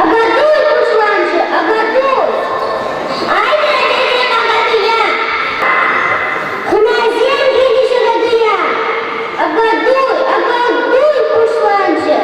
Акатуй пуҫланчӗ, Акатуй! Айтӑр, ачасем, Акатуя! Хӑнасем килчӗҫ Акатуя! Акатуй, Акатуй пуҫланчӗ!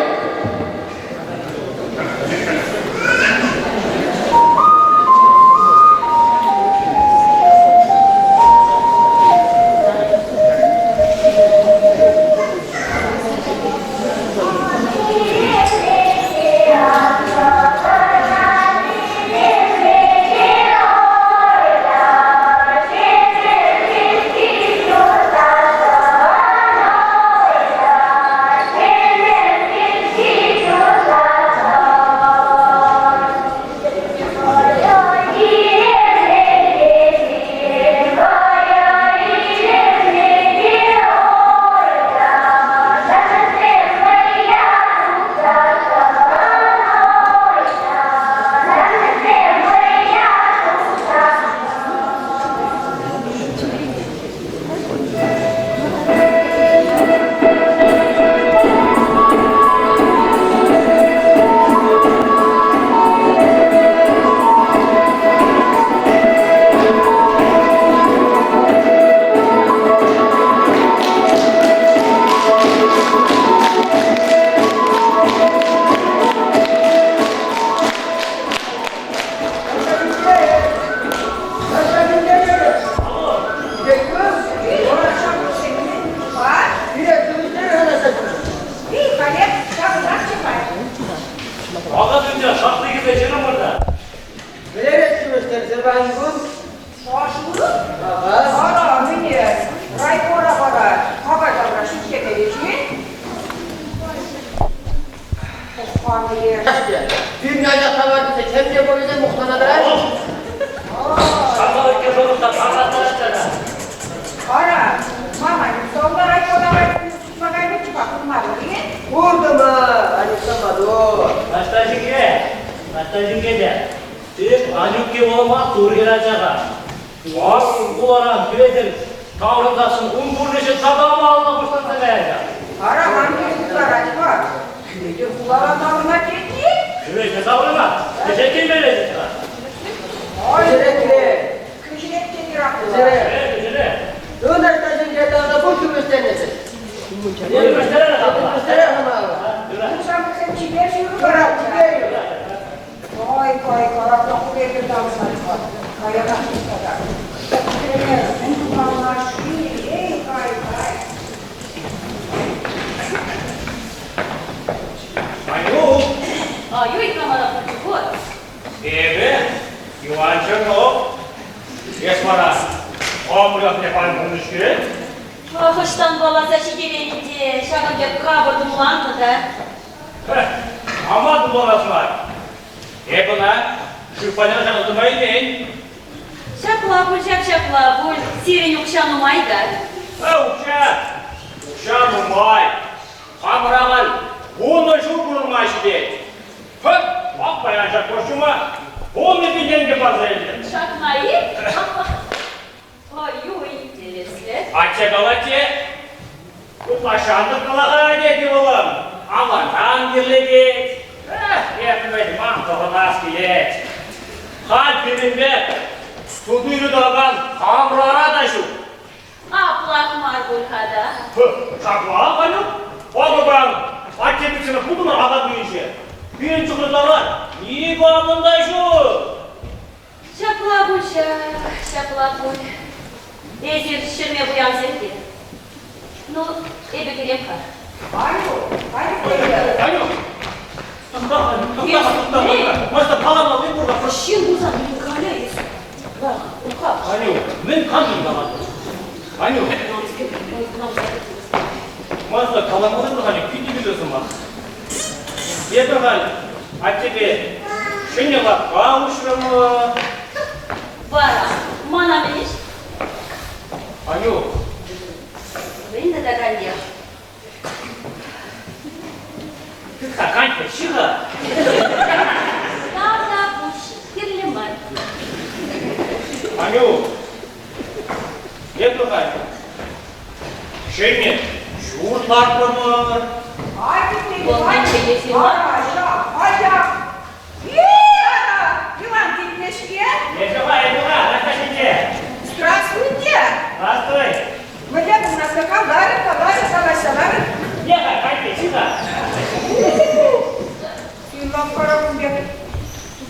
пек.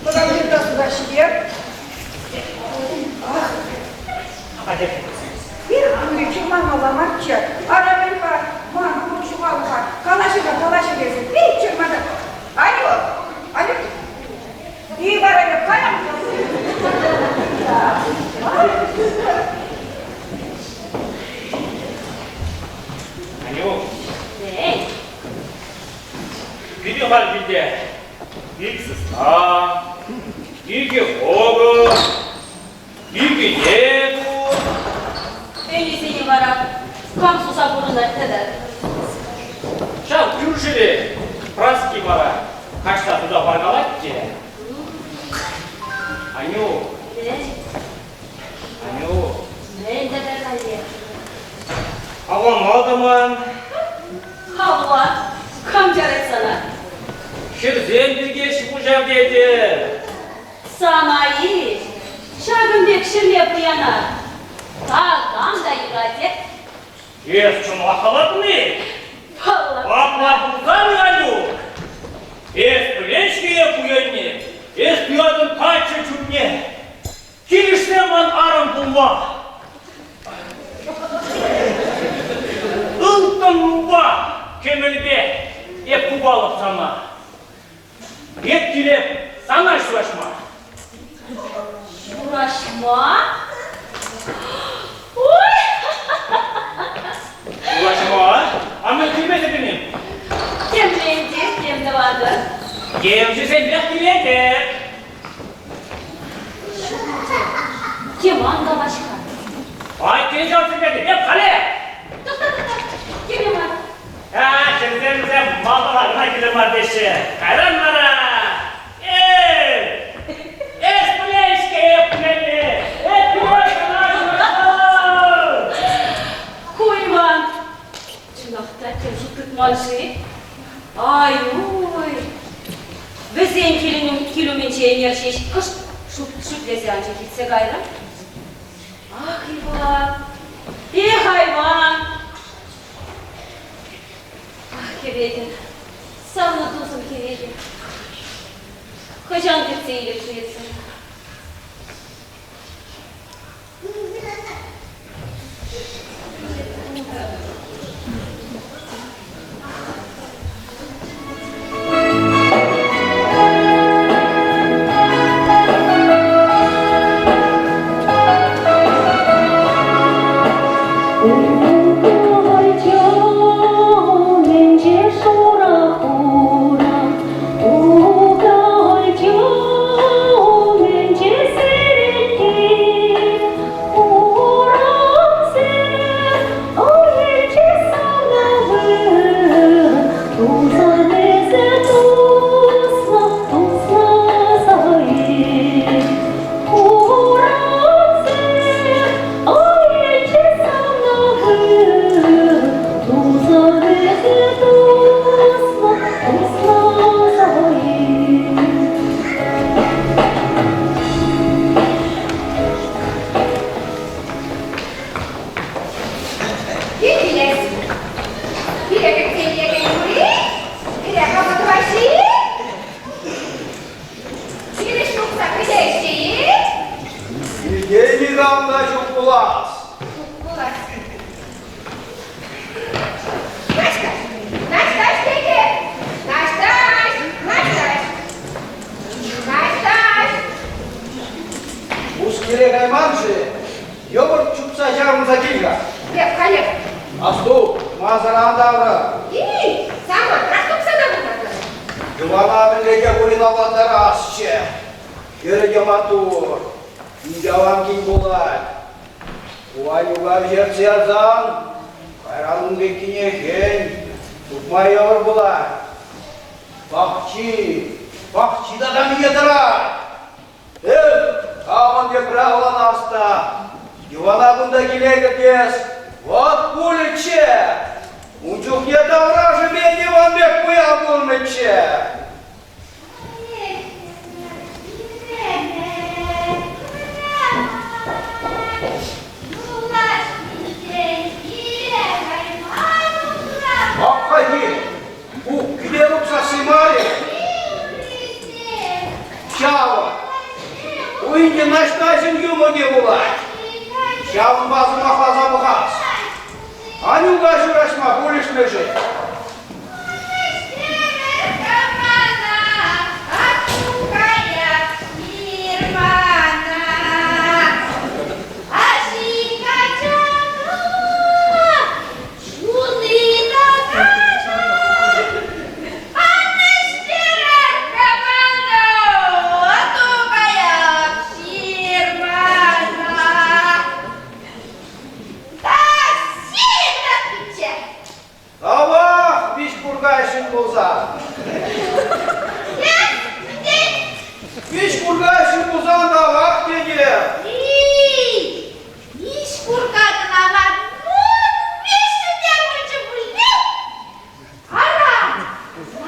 Тӑван та сутаҫҫӗ. Ах. Эх, пулӗ, чӑрманмалла марччӗ. Ара, мӗн-ха, ман курӑк ҫухалнӑ-ха. Калаҫу-ха, калаҫу эсӗ. Пит чӑрмана. Алло, алло. И вара каям. Анюк. Эй. Питӗ халь килте. Ик сысна, икӗ вӑкӑр, икӗ ӗне пур. Ӗнисене вара кам суса пурӑнать тата? Ҫав кӳршӗре Праски вара каҫса тута паркалать те. Анюк. Мӗн? Анюк. Мӗн тата каллех? Авланма та ман. Хавла, кам чарать сана? Хӗрсем пирки ҫуҫа тетӗр. Сана-и? Ҫакӑн пек ҫӗрле пуяна такам та юратӗ. Эс чӑнах калатӑн-и? Паллах. Апла пулсан, Анюк, эс пӗлен-ҫке пуянне, эс туятӑн каччӑ чунне. Килӗшсе ман арӑм пулма. Ылтӑнпа, кӗмӗлпе эп купалӑп сана. Эп киле сана ҫураҫма. Ҫураҫма? Ой! Ҫураҫма? А мӗн килмесӗр-им? Темле те, тем тӑватӑр. Евчӗсемпех килетӗп. Тем ан калаҫ-ха. Ай, киле сӗнетӗп, эп халех! Тӑхта, тӑхта, кирлӗ мар. А, чӗнсем малтанах кӑна кирлӗ мар теҫҫӗ. Кайран вара... Эй! Эс пӗлен-ҫке, эп пӗлетне! Эп пӗлет кӑна Ку Иван, чӑнах та тем шут тытман-ши? Ай-уй! Вӗсен кил умӗнче ӗнер ҫеҫ кӑшт шӳтлесе анчах иртсе кайрӑм. Ах, Иван! Эх, айван! Ах, Хӗветӗр, савнӑ тусӑм Хӗветӗр! Хӑҫан кӗтсе илӗп-ши эсӗ? Килес. Пире кӗтсе илекен пур-и? Пире кама тӑваҫҫӗ-и? Хирӗҫ тухса кӗтеҫҫӗ-и? Килте никам та ҫук пулас. Ҫук пулас. Наҫтаҫ, Наҫтаҫ тете! Наҫтаҫ, Наҫтаҫ! Наҫтаҫ! Пускиле кайман-ши? Йӑпӑрт чупса ҫаврӑнса кил-ха. Лев, халех. Асту, масар ан таврӑ. И, самантрах тупса таврӑнатӑн. Йӑвана мӗнле те пулин авлантарасчӗ. Хӗрӗ те маттур. Ялан кин пулать. Ванюка вӗҫертсе ярсан, кайран ун пеккине хӗн, тупма йывӑр пулать. Пахчи, пахчи тата мӗне тӑрать? Эх, камӑн тепре авланас та, Ивана кунта киле кӗртес, вӑт пулӗччӗ! Ун чухне таврашӗпе Иван пек пуян пулмӗччӗ. Ак хайхи, ку кӗпе сасси мар-и? ӗнтӗ Наҫтаҫӑн йӑмӑкӗ пулать. Ҫавӑнпа сӑмахласа пӑхас. Анюка ҫураҫма пулӑшмӗ-ши? Тавах, виҫ курка ӗҫӗн пулсан. Виҫ курка ӗҫӗн пулсан тавах тете. Виҫ курка кӑна мар, виҫҫӗ те пулчӗ пуль. Ара,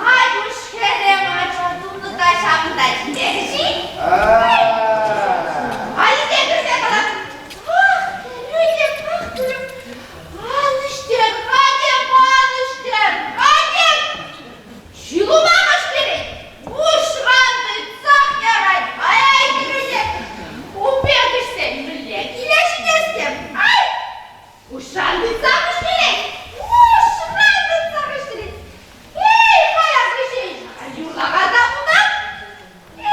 Надюш хӗрӗ ача тунӑ та ҫавӑнта ҫитер-ши? Аллине кӗрсе калать. Ах, кӗрӳ те, ах, кӗрӳ. Ан ӗҫтер, катем, ан ӗҫтер, катем. Ҫылума каҫтерет, пуҫран тытсах ярать, ай-ай кӗрӳне. Ун пек ӗҫсен мӗнле киле ҫитес Ай! Пуҫран тытсах ӗҫтерет, пуҫран тытсах ӗҫтерет. Эй, хаяр вӗҫен, юрлакан та пултар.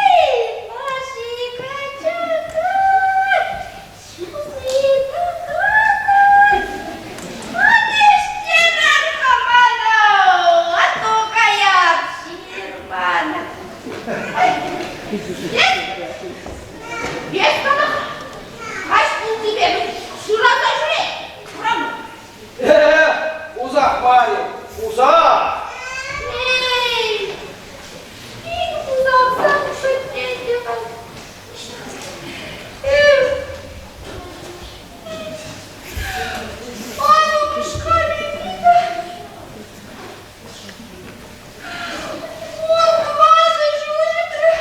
Эй, Машика чакать, ҫуси тӑкать. Ан мана, а то каяп ҫырмана. Эс калах, каҫ пулнипе шыраса ҫӳрет, урам. Э, усах мар-и, усах! Эй, ик усалсам шӳтлен те вӑл. Эх, ман упӑшка Леонида. Вӑл тӑватӑ ҫул ҫитрӗ.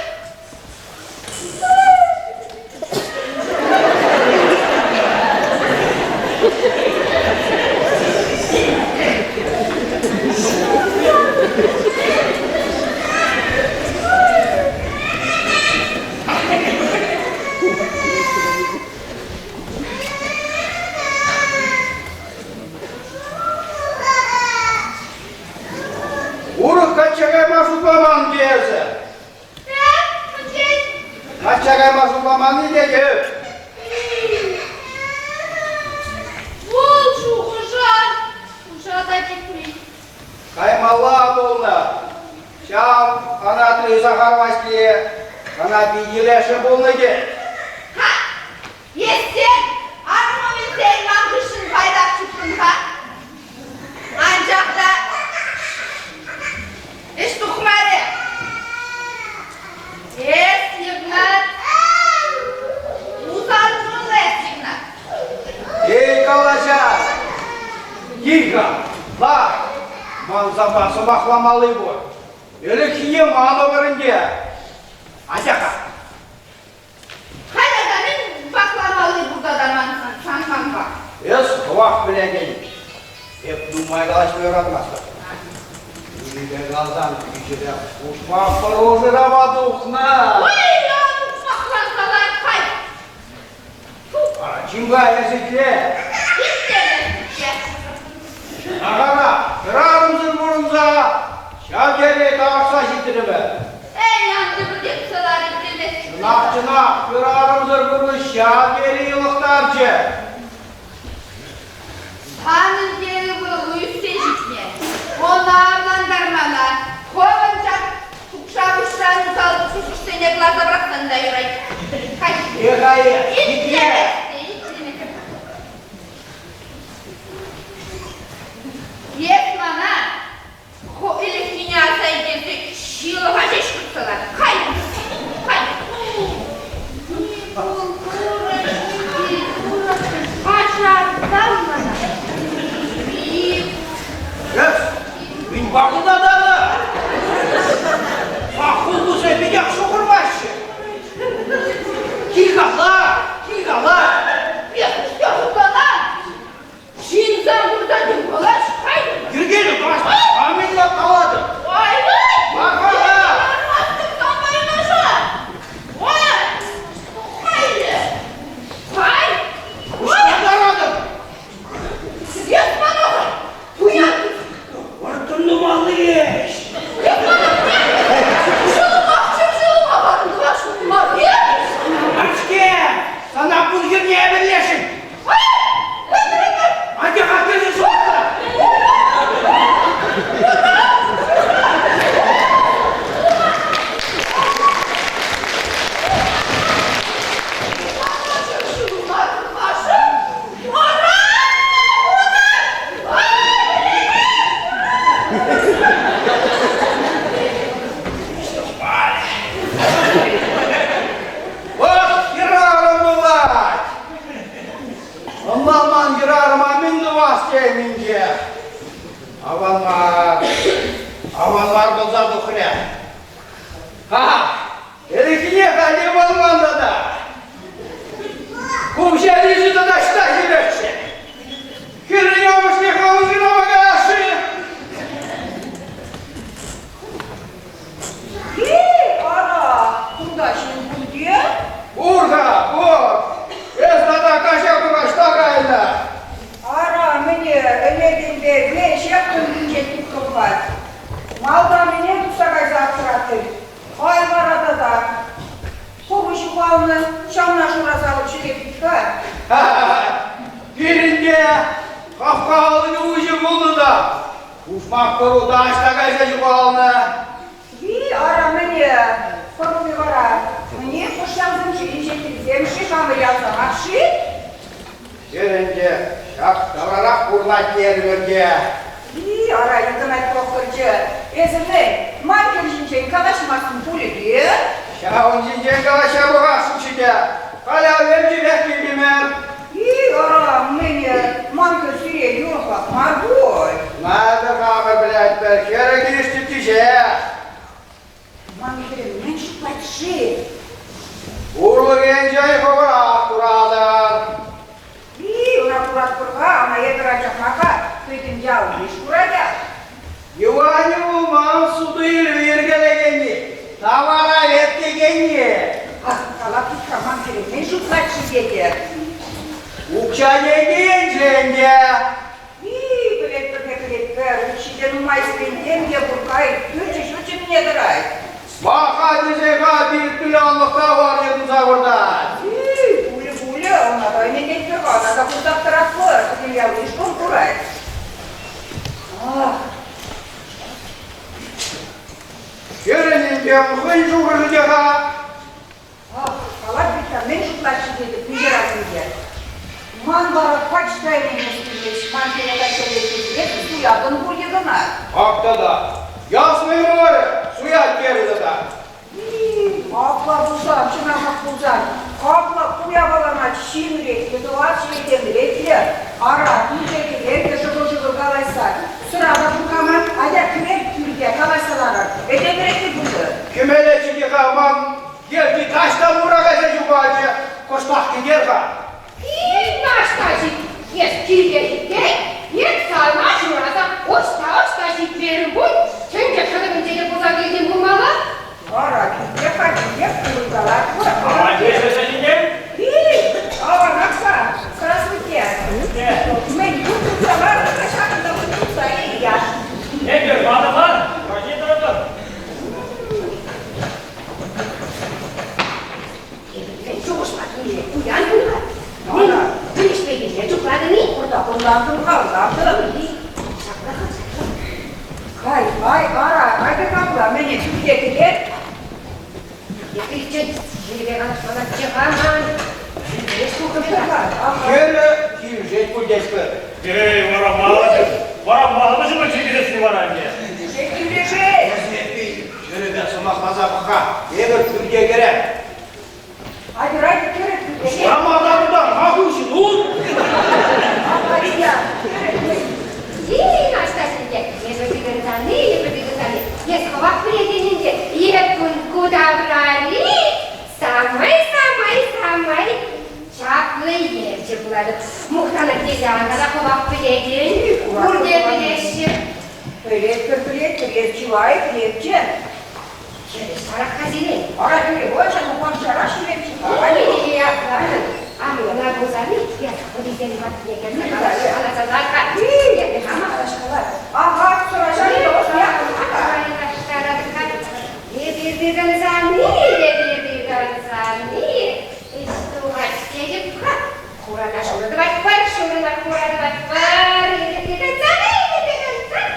Урӑх качча кайма шутламан эсӗ. Качча кайма шутламанни тетӗп. Вӑл шухӑша пуҫа та чикмен. Каймалла пулнӑ. Ҫав Анатри Захар Ваҫлие ӑна пикелесшӗн пулнӑ тет. Ха! Ессен, арӑму вилсен ман хыҫҫӑн пайтах чупрӑн-ха. Анчах та ӗҫ тухмарӗ. Эс, Игнат, усал чунлӑ эс, Игнат. Эй, калаҫа! Кил-ха, лар! Ман санпа сӑмахламалли пур. Ӗлӗкхине манӑпӑр ӗнтӗ. Атя-ха. Халь тата мӗн вакламалли пур тата ман сан манпа? Эс хӑвах пӗлекен. Эп нумай калаҫма юратмастӑп. Пуринпе каласан кӳчӗре хушма хӑрушӑрама тухнӑ. Ой, ухмахланса ларт хай. Ара, чим-ха, эс итле. Итле, итле. Ара, хӗрарӑмсӑр пурӑнса ҫав тери тарӑхса ҫитрӗмӗр. Эй, ан тӗпӗртетсе лар, итлемест. Чӑнах, чӑнах, хӗрарӑмсӑр пурнӑҫ ҫав тери йӑлӑхтарчӗ. Санӑн те ывӑлу ӳссе ҫитнӗ. Ӑна авлантармалла. Хӑвӑн ҫак кукша пуҫран усал шухӑшсене кӑларса пӑрахсан та юрать. Кай. Эх, итле! Эс мана Ху ӗлӗкхине аса илтерсе ҫылӑха ҫеҫ хытса лар. Кай! Кай! Микул, Турӑ ҫити, Турӑ, каҫарсам мана. Микул. Эс, мӗн пакӑлтататӑр? Паххул тусем пекех ҫухӑрмаҫҫӗ. Кил-ха, лар! ҫухалнӑ, ҫавна шыраса вӑл ҫӳрет-ха. Пирӗн те хапха алӑкӗ уҫӑ пулнӑ та пушмак пӑру таҫта кайса ҫухалнӑ. И, ара, мӗне, пӑрулли вара, мӗне хӑш ялсем-ши, инҫетрисем-ши, хамӑр ялсемах-ши? Хӗр ӗнтӗ ҫак таврарах пурӑнать терӗмӗр те. И, ара, йӑтӑнать пӑхӑрчӗ. Эсӗ мӗн, ман хӗр ҫинчен калаҫмастӑн пулӗ те? Ҫавӑн ҫинчен калаҫа пӑхасшӑнччӗ те, халь ав эрнипех килтӗмӗр. И, ара, мӗн, ман хӗр сире юрӑхлах мар пуль. Надо хамӑр пӗлетпӗр, хӗрӗ килӗштӗччӗ ҫеҫ. Ман хӗрӗм мӗн шутлать-ши? Урлӑ енчен хӑвӑрах куратӑр. И, ӑна куратпӑр-ха, ӑна эпӗр анчах мар-ха, пӗтӗм ял-йыш курать-ах. Иванӗ пулман суту-илӳ йӗркелекенни, тавара веттекенни. Ах, калап-ха, ман хӗрӗм мӗн шутлать-ши тете? Укҫа-тенкӗ енчен те. Пӗлетпӗр-ха, пӗлетпӗр, укҫи те нумай сирӗнтен те пур, кай, пӳрчӗ-ҫурчӗ мӗне тӑрать. Маха тесе-ха пирӗн таварне туса выртать. Пулӗ, пулӗ, ӑна та ӗненетпӗр-ха, ӑна та курсах тӑратпӑр, пӗтӗм ял-йыш кун курать. Ах! Хӗрӗн ӗнтӗ хӑй шухӑшӗ те-ха. Ах, калать вӗт-ха, мӗн шутлать-ши тетӗп пуҫӑрасӑнче. Ман вара пач та ӗненес килмест, ман хӗре качча илес суятӑн пуль кӑна. Ак тата, ясный море, суять терӗ тата. Апла пулсан, чӑнахах пулсан, капла ку япалана ҫын ретлӗ тӑвас, этем ретлӗ, ара, пӳрте кӗрер те шӑкӑл-шӑкӑл калаҫса, сӑра та пур-ха атя кӗрер пӳрте калаҫса ларар, этем ретлӗ пултӑр. Кӗмеле чӗке-ха ман Елки таҫтан ура кайса ҫухалчӗ, кӑштах кӗтер-ха. Кил таҫта ҫит, эс килте ҫитсен, эп сана шыраса ӑҫта-ӑҫта ҫитмерӗм пуль, тӗнче шӑтӑкӗнче те пулса килтӗм пулмалла. Вара килте-ха, килтех курӑнкалатпӑр. А эсӗ ҫинчен? Аванах-ха, здравствуйте. Мӗн пур тытса ларнӑ-ха ҫакӑнта выртса Илья? Эпир ватӑ мар, вӑрҫи тӑрӑпӑр. Мӗн шухӑшлатӑн-и? Пуян пуль-ха. Мӗн, мӗн ӗҫлекенне чухлатӑн-и? Пӑртак ӑнлантӑм-ха, ӑнлантӑм. Ҫапла-ха, ҫапла. Кай, кай, ара, айтӑр капла, мӗне пӳрте кӗрет? Пӳрте кӗриччен сирӗнпе калаҫмаллаччӗ-ха ман. Хӗрӗ килӗшет пуль тетпӗр. Эй, вара малӑшӗ, вара малӑшӗ килӗшни вара ӗнтӗ. Килӗшет, килӗшет. Хӗрӗпе сӑмахласа пӑх-ха, эпӗ пӳрте кӗрем. Атьӑр, кӗрӗп пӳрте. Рамаданпа махуҫ тут. Апа, кӗрӗп. Ей, Настасья, эпӗ тытӑнсан-и, эпӗ тытӑнсан-и, эс хӑвах пӗлетӗн ӗнтӗ, эп кун ку таврари самай-самай-самай чаплӑ евчӗ пулатӑп. Мухтанать тесе ан кала, хӑвах пӗлетӗн, пурте пӗлеҫҫӗ. Пӗлетпӗр, пӗлетпӗр, эс чылай пӗлетчӗ. Хӗрӗ сарах-ха сире. Ара, хӗрӗ, ача, пахчара ҫӳретчӗ. Ана пулсан-и, эс хӑтисен патне кӗрсе каласа лар-ха. Эпӗ хама калаҫкалар. Ага, сӑраҫа Эпир тытӑнсан-и, эпир тытӑнсан-и, ӗҫ тухать тетӗп-ха. Хурана шурӑ тӑватпӑр, шурӑна хура тӑватпӑр. Эпир тытӑнсан-и, эпир тытӑнсан.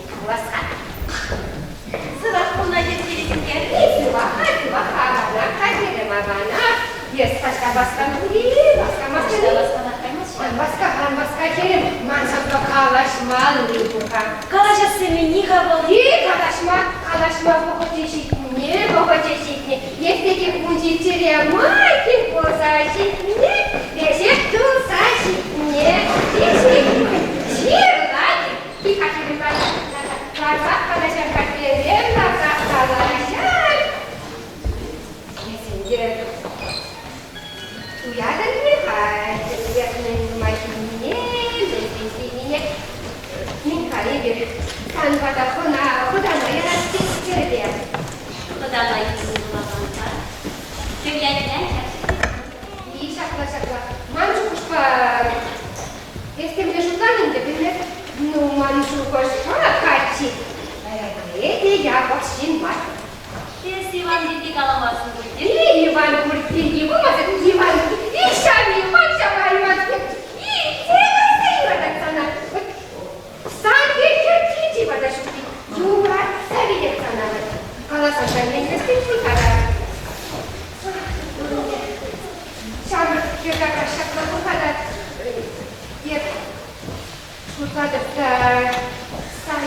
Калас-ха. Сывах пулнӑ йӗркелесенке. Сывах-ха, сывах-ха, аванах-ха терӗм, аванах. Эс таҫта васкаман-и, васкамастӑн-и? Ан васка, ан васка терӗм, ман санпа калаҫмалли пур-ха. Калаҫасси мӗн-и-ха вӑл? И, калаҫма, калаҫма вӑхӑчӗ ҫитнӗ, вӑхӑчӗ ҫитнӗ. Ертеке кун ҫиччӗре май пулса ҫитнӗ, веҫех тулса ҫитнӗ. Ҫырлать, ларсах калаҫар кафере, ларсах калаҫар. Эсӗ туятӑн-и-ха, мӗн нумай килнине, мӗн килнине? Михха, эпир сан пата хӑна, хӑтана ярас тетпӗр те. Хӑтана илсен пулаканпа хӗр ятне И ҫапла, ҫапла. Ман шухӑшпа, эс темле шутлан ӗнтӗ, пӗлместӗп. Ну, ман шухӑшпа, каччи. пирки каламастӑн пуль те? Иван пур пирки пулмасан Иван, ҫав Иван, ҫав Иван пек илсе кайса юратать сана. Сан пек хӗр килчӗ вара ҫук юратса вилет сана. Каласа та ӗненместӗн пуль-ха та. Ҫамрӑк хӗр тавра ҫапла пӑхатать. Эп шутлатӑп та сан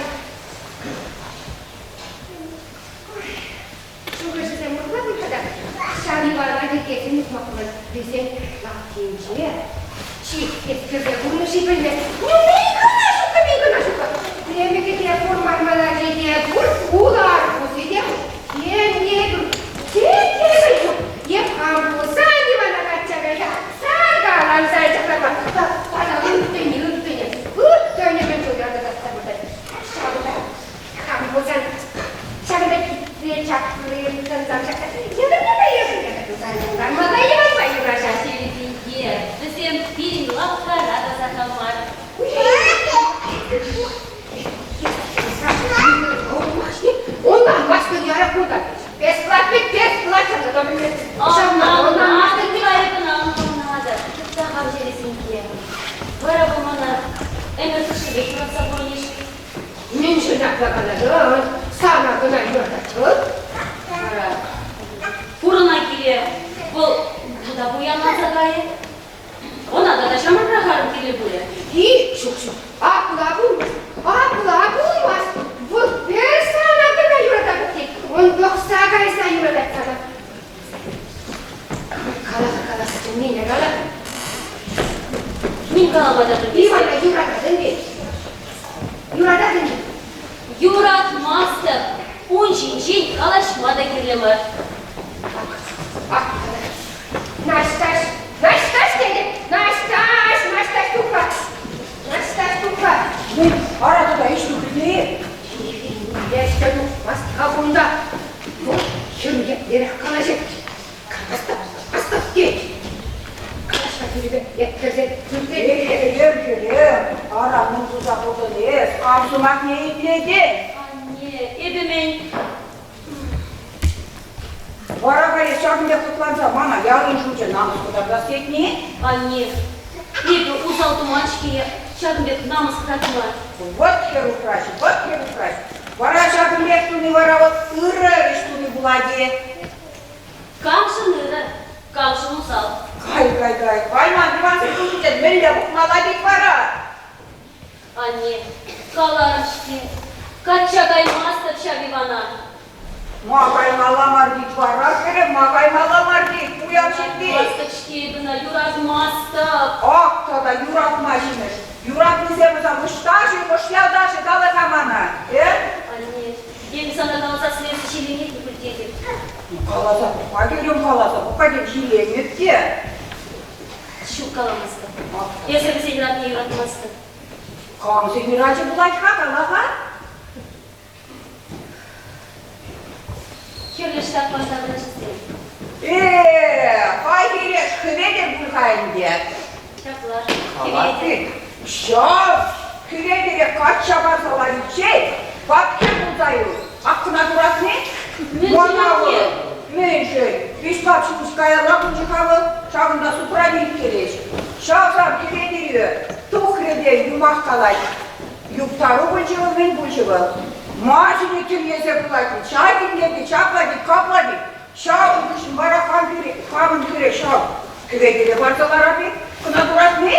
Шухӑшӗсем урӑхла пуль-ха та, ҫав Ивана йӗркесен утма пулать. Вӗсен лавккинче чи эскерсе курнӑ-ши пӗлмест. Ну, мӗн кӑна ҫуккӑ, мӗн кӑна ҫуккӑ. Премӗкӗ те пур, мармеладӗ те пур, улӑ арбузӗ те пур. Тем те пур, тем те пӗр ҫук. Е хам пулсан Ивана качча кайса саркаланса чакарма. Тата ылтӑнӗ, ылтӑнӗ, ылтӑнӗ мӗн чул янтӑлтатса выртать. Ҫавӑнта Хам пулсан ҫакӑнта килсе чаплӑ тӑнсан ҫакса йӑтӑннӑ та йӑтӑннӑ тусан юрамалла йӑванпа юраҫаҫҫӗ. Е, вӗсем пирӗн лавккара та сахал мар. Унланмастӑн яра кунта. Бесплатно, бесплатно Ӑнланатӑп, кӑна ӑнланатӑп. Сахал ҫӗресенке. Вара вӑл мана ӗмӗр тӑршшӗпех юратса пурӑнӗ-ши? Мӗншӗн апла калатӑн? Сана кӑна юрататӑп. Вара пурӑна киле вӑл та пуянланса кайӗ. Ӑна тата ҫамрӑкрах арӑм кирлӗ пулӗ. И, ҫук, ҫук, апла пулмасть, апла пулмасть. Вӑл пӗр сана кӑна юрататӑп тет. Он пӑхса кайса юратать сана. Кала-ха, калас килмене кала. Мӗн калама та пӗлместӗп. Ивана юрататӑн вӗт. Юрататӑн-и? Юратмастӑп. Ун ҫинчен калаҫма та кирлӗ мар. Ак, ак, Наҫтаҫ, Наҫтаҫ тетӗп. Наҫтаҫ, Наҫтаҫ тух-ха. Наҫтаҫ тух-ха. Мӗн, ара тата ӗҫ тухрӗ-и? Ӗҫ тухмасть-ха кунта. Вӑл хӗр еплерех калаҫать. Кастӑп, кастӑп тет. Калаҫма тӳрӗпе еткерсе пӳрте Хӗрем, хӗрем, ара мӗн туса хутӑн эс? Кам сӑмахне итлетен? Анне, эпӗ мӗн? Вара халӗ ҫакӑн пек хӑтланса мана ялӑн шучӗ намӑс кӑтартас тетни? Анне, эпӗ усал туман-ҫке, ҫакӑн пек намӑс кӑтартма. Вӑт хӗр упраҫ, вӑт хӗр упраҫ. Вара ҫакӑн пек туни вара вӑл ырӑ ӗҫ туни пулать-и? Камшӑн ырӑ, камшӑн усал. Кай, кай, кай, кайман Иван пуҫӗнчен мӗнле пӑхмалла тет вара? Анне, каларӑм-ҫке, качча каймастӑп ҫав Ивана. Ма каймалла мар тет вара, хӗрӗм, ма каймалла мар тет, пуян ҫынни. Юратмастӑп-ҫке эпӗ ӑна, юратмастӑп. Ах тата юратма ҫимӗҫ. Юратнисем ӑса ӑҫта-ши, хӑш ялта-ши, кала-ха мана, э? Анне, Эпӗ сана каласа сӗнесси ҫилленет пуль тетӗп. Каласа пӑхма килӗм, каласа пӑхма кил, ҫилленмӗп те. Ҫук каламастӑп. Эсӗ вӗсен юратни юратмастӑн. Камсен юрачӗ пулать-ха, кала-ха. Хӗрлӗ штабпа таврашсем. Э, хай хиреш хӗветӗр пуль-ха ӗнтӗ. Ҫапла. Хӗветӗр. Ҫав Хӗветӗре качча парса лариччен патхӗр пулса юл. Ак кӑна курасни? Мана вӑл. Мӗншӗн? Виҫпа ҫимӗҫ каялла пулчӗ-ха вӑл. Ҫавӑнта супра илтереҫ. Ҫав-ҫав Хӗветӗрӳ тухрӗ те юмах калать. Юптару пулчӗ вӑл, мӗн пулчӗ вӑл? Ма ҫине тӗллесе пулать, ҫак инкеке, ҫапла тет, капла тет. Ҫавӑн хыҫҫӑн вара хам хӳре, хамӑн хӳре ҫав Хӗветӗре парса ларап-и? Кӑна курасни?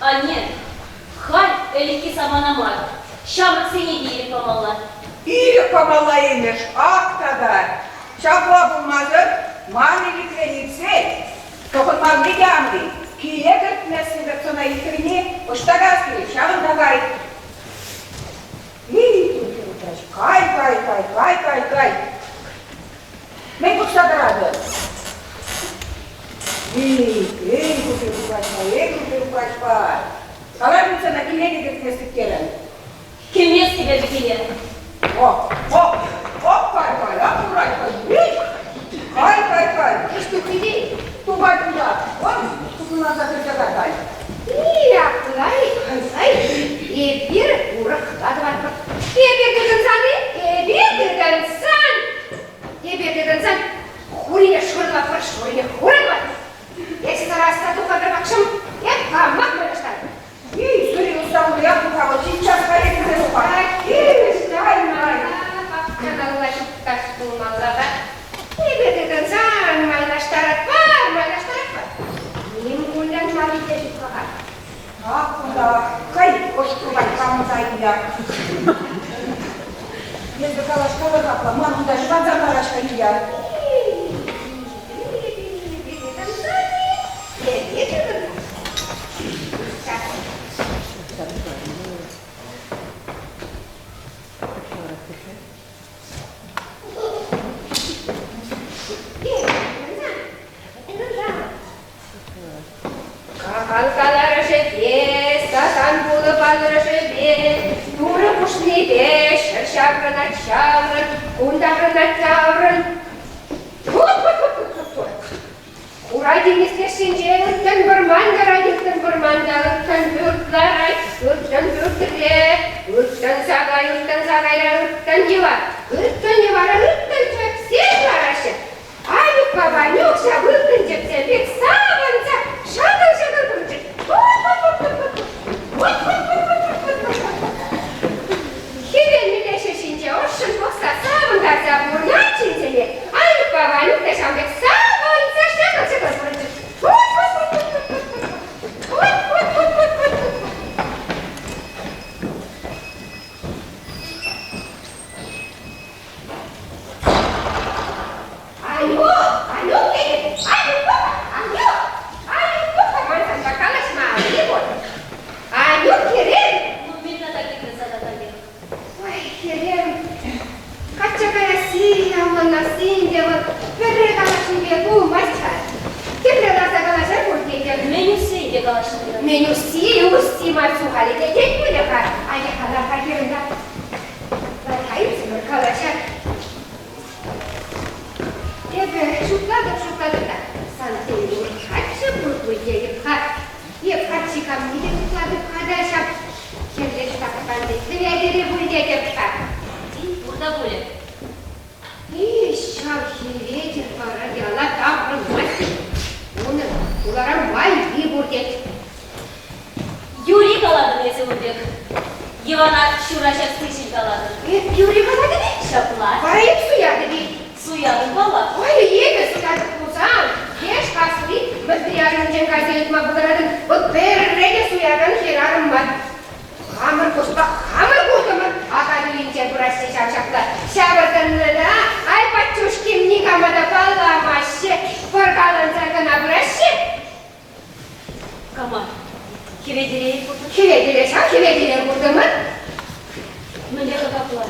Анне, халь ӗлӗкхи самана мар, ҫамрӑксене те ирӗк памалла. Ирӗк памалла имӗш, ак тата! Ҫапла пулмасӑр ман ирӗкрен иртсен тӑхӑнмалли те анри, киле кӗртместӗн тӗк сана иккӗнне ӑҫта каяс килет, ҫавӑнта кай. Эй, кай, кай, кай, кай, кай, кай. Мӗн пӑхса тӑратӑн? Эй, эй, купе-купачпа, эй, купе-купачпа. Калатӑн сана киле те кӗртместӗп терӗм. Кӗместӗп эпӗ киле. О, о, о, кай, кай, ак урать, кай, эй, кай, кай, кай. Что Тупай кунта, вон, тупӑнланса кӗрсе кай, кай. Иаклай, ай, эпир урӑхла тӑватпӑр. Эпир тытӑнсан-и? Эпир тытӑнсан. тӑхтас пулмалла-ха. Эпӗ тытӑнсан майлаштаратпӑр, майлаштаратпӑр. Ним кулянмалли те ҫук-ха. Ах, кунта хӑй ӑш-кӑвак камӑнса илӗ. Эсӗ калаҫкалӑр апла, ман унта ҫӑванса лараҫ-ха Илья. Кахал каларӑшӗпе, сасан пулӑ палӑрӑшӗпе, Турӑ хушнипе ҫӗр ҫаврӑнать ҫаврӑн, кун таврӑнать таврӑн. Тьфу-тьфу-тьфу-тьфу-тьфу! Хура тинӗс лешсенче ылтӑн вӑрман ларать, ылтӑн вӑрманта ылтӑн пӳрт ларать, ылтӑн пӳртре ылтӑн сакай, ылтӑн сакайра ылтӑн йӑва, ылтӑн йӑвара ылтӑн чӗпсем лараҫҫӗ. Анюкпа Ванюк ҫав ылтӑн чӗпсем пек савӑнса шӑкӑл-шӑкӑл пулчӗҫ. Хӗвел милешӗ ҫинче ӑшшӑн пӑхса савӑнтарса пурӑнать ҫынсене. Анюкпа Ванюк та ҫавӑн пек савӑнса шӑкӑл-шӑкӑл пурӑнчӗҫ. Анюк, Анюк тетӗп, Анюк, Анюк, Анюк, ман санпа калаҫмалли пур. Анюк хӗрем. Ну, мӗн тата кирлӗ сана татех? Ой, хӗрем, качча каясси, авланасси ӗнтӗ вӑл пӗрре калаҫнипе пулмасть-ха. Тепре ларса калаҫар пуль тетӗп. Мӗн усси ӗнтӗ калаҫнипе? Мӗн усси, усси мар сухалӗ те тет пулӗ-ха. Анчах калар-ха хӗрӗм та. Лар-ха ӳсӗмӗр калаҫар. Эпӗ шутлатӑп-шутлатӑп та сан тейӗн каччӑ пур пуль тетӗп-ха. Эп каччи камне те шутлатӑп-ха та ҫав хӗрлӗ ҫтаппанти Хӗветӗре пуль тетӗп-ха. Тен, пур та пулӗ. И, ҫав Хӗветӗр вара яла таврӑнмасть. Унӑн хулара майри пур тет. Юри калатӑн эсӗ ун пек. Йӑвана ҫураҫас хыҫҫӑн калатӑн. Эп юри калатӑн-и? Ҫапла. Вара эп суятӑп-и? Суятӑн паллах. Ой, эпӗ суятӑп пулсан, леш касри Мӗтри арӑмӗнчен кайса ыйтма пултаратӑн. Вӑл пӗрре те суякан хӗрарӑм мар. Хамӑр куҫпа хамӑр куртӑмӑр. Ахаль пыраҫҫӗ ҫав ҫапла. Ҫавӑртӑннӑ та, ай, паччушким никама та палламаҫҫӗ. Пӑркаланса кӑна пыраҫҫӗ. Кама? Хӗветӗре куртӑм. Хӗветӗре ҫав хӗветӗре куртӑмӑр. Мӗнле капла?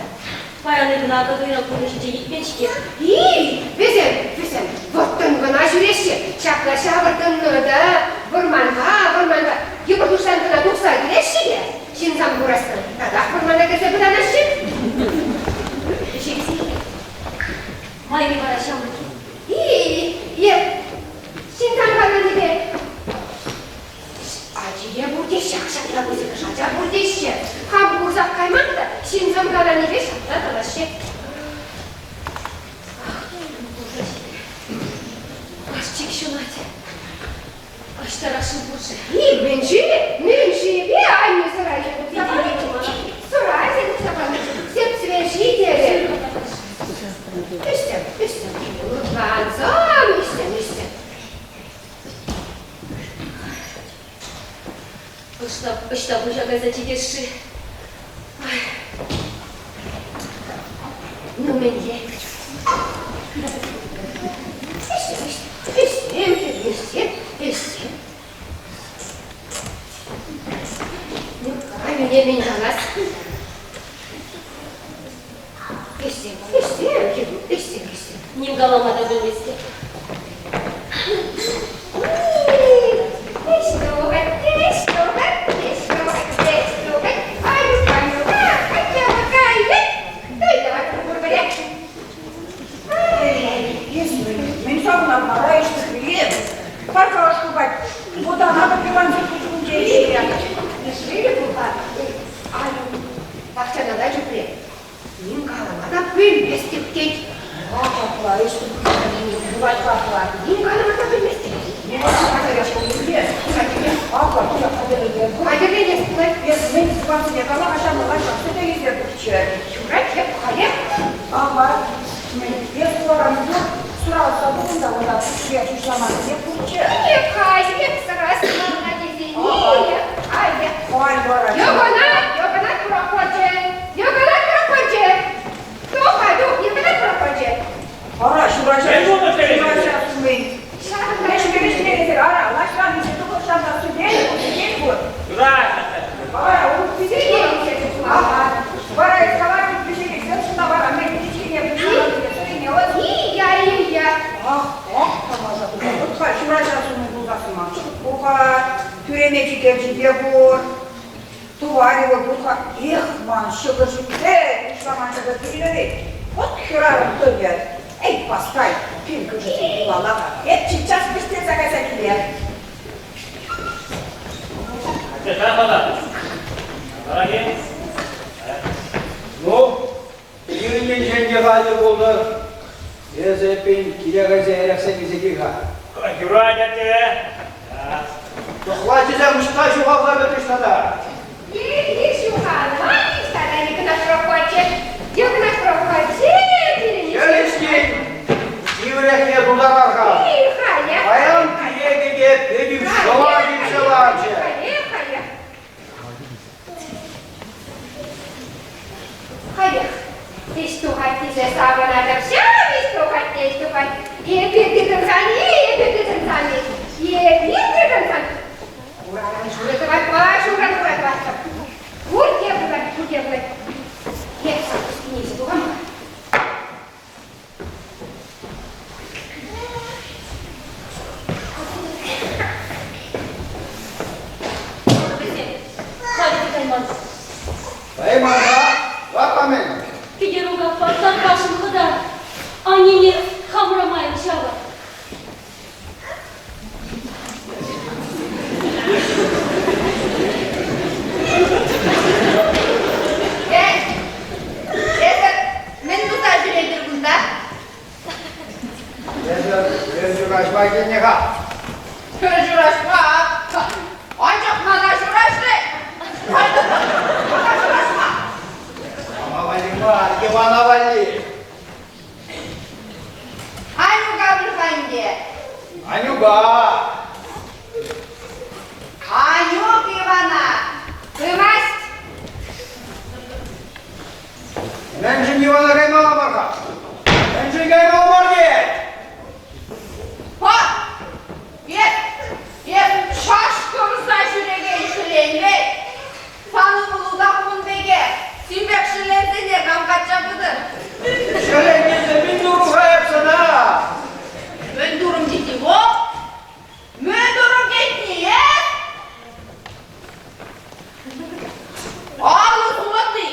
Паян кӑна кӑкӑра пурнӑҫӗнче илтмен-ҫке. И, вӗсем, вӗсем вӑрттӑн кӑна ҫӳреҫҫӗ. Ҫапла ҫавӑртӑннӑ та вӑрманпа, вӑрманпа йывӑр тушсан кӑна тухса килеҫҫӗ те ҫынсам курасран татах вӑрмана кӗрсе пытанаҫҫӗ. Ӗҫе Майри вара ҫамрӑк-и? И, е ҫынтан каланипе ачине пур теҫҫӗ, ҫапла пысӑкӑш ача пур теҫҫӗ. Хам курсах кайман та ҫынсем каланипе ҫапла калаҫҫӗ. Ах, пулса ҫитрӗ. Ӑш-чик ҫунать. Ӑҫтарах-ши пур-ши? Мӗн-ши? Мӗн-шипе анне сӑрайне тухса панӑ? Сӑрайне тухса панӑ. Сеп-свежи терӗ. Ӗҫсем, ӗҫсем. Лӑплансам, ӗҫсем, ӗҫсем. Ӑҫта, ӑҫта пуҫа кайса чикес-ши? Ну, мӗнле? Ӗҫсем, ӗҫсем, ӗҫсем, ӗҫсем. Ну, анне мӗн калас? Ӗҫсем, ӗҫсем, ӗҫсем, ӗҫсем. Ним калама та пӗлместӗп. Ӗҫ тухать, ӗҫ тухать, ӗҫ тухать, ӗҫ тухать. Аюк, аюк, кайӑк, туй тӑватпӑр пурпӗрех. Мӗн савӑнать ӗҫлӗ Парка хупать. Вутана та пилансем куҫ умӗнче Ишрӗ пулха, аюк, пахчана та чупрӗ. Ним калама та пӗлместӗп тет. Капла, ӗҫ пулать капла. Ним калама та пӗлместӗп. Хатӗрленес пулать. Эс мӗн сӑвапсене кала-ха ҫамрӑка ҫак сӗте илсе тухчӗ. Юрать, эп халех. Ага. Мӗн, эс куракан пур, суралса тухӑн та унта пуҫпе шуҫламан пек пулчӗ. Эх-ха, эх, сӑрас мана тесен, эх, ай, Ай вара. Йӑкӑнат, йӑкӑнат прохочӗ, йӑкӑнат прохочӗ. Тух-ха, тух, йӑкӑнат прохочӗ. Ара, ҫураҫа. Мӗн пулнӑ сирӗн? Ҫураҫа сумӗн. Ҫакӑнта Вӗҫ-вӗҫ ара, лаҫран илсе тухӑҫран та сӗтел пур, сӗтел пур. Юрать. Вара, улттисене илсе тухма. Вара эс калать, вӗҫересем шуна вара мӗн пиччене пуҫланӑ Ия, Ия. Ах, ах, тамаша туса. Ҫураҫа сумӗн пулсассӑн ман пур-ха, тӳреме чикерчипе пур. Туварева пур-ха. Эх, ман ҫӑкӑр ҫитсе, пуҫламан ҫӑкӑр кирлӗ-и? Вӑт хӗрарӑм тӑнӗ. Эй, паскай, пин кӳршӗсем пулалла-ха. Эп час вӗҫтерсе кайса киле. Ну, пирӗн енчен те халӗ пултӑр. Эсӗ, эппин, киле кайса эрехсем илсе кил-ха. Юрать, атте. Тӑхлачӑсем ӑҫта ҫухалса пӗтрӗҫ тата? Ир-ир ҫухалман-и тата Йӑкӑнат прохочӗ? Йӑкӑнат прохочӗ пирӗн Хӗлӗҫкин, тиврехне тутарар-ха. Ир-халех. Паян киле те пӗтӗм ҫӑва килсе ларчӗ. Халех, халех. Халех. Ӗҫ тухать тесе савӑнатӑп ҫав, ӗҫ тухать, ӗҫ тухать. Эпир тытӑнсан-и, эпир тытӑнсан-и, эпир тытӑнсан. Ураран шурӑ тӑватпа, шурран хура тӑватпӑр. Пурте пулать, пурте пулать. Эп сан пускине илсе тухам-ха. Халӗ те кайман. Кайман-ха, вапа-мӗн? Кӗтерук аппа тархасшӑн хӑта. Аннене хамӑра майлӑ ҫавӑр. Эй, эсӗ мӗн туса ҫӳретӗр кунта? Эсӗ хӗр ҫураҫма килнӗ-ха. Хӗр ҫураҫма? Анчах мана ҫураҫрӗ. Мана ҫураҫма. Мана валли мар, Ивана валли. Анюка пуль-ха ӗнтӗ. Анюка! Анюк Ивана! Пымасть! Мӗншӗн Ивана каймалла мар-ха? Мӗншӗн каймалла мар тет? Па! Эп, эп шашкӑрса ҫӳрекен ҫӗлен вӗт! Сан ывӑлу та ун пекех. Сиввех ҫӗленсене кам качча пытӑр? Ҫӗлен тесе мӗн турӑм-ха эп сана? Мӗн турӑм тетни вӑл? Мӗн турӑм тетни, эс? Алӑ сулӑтти,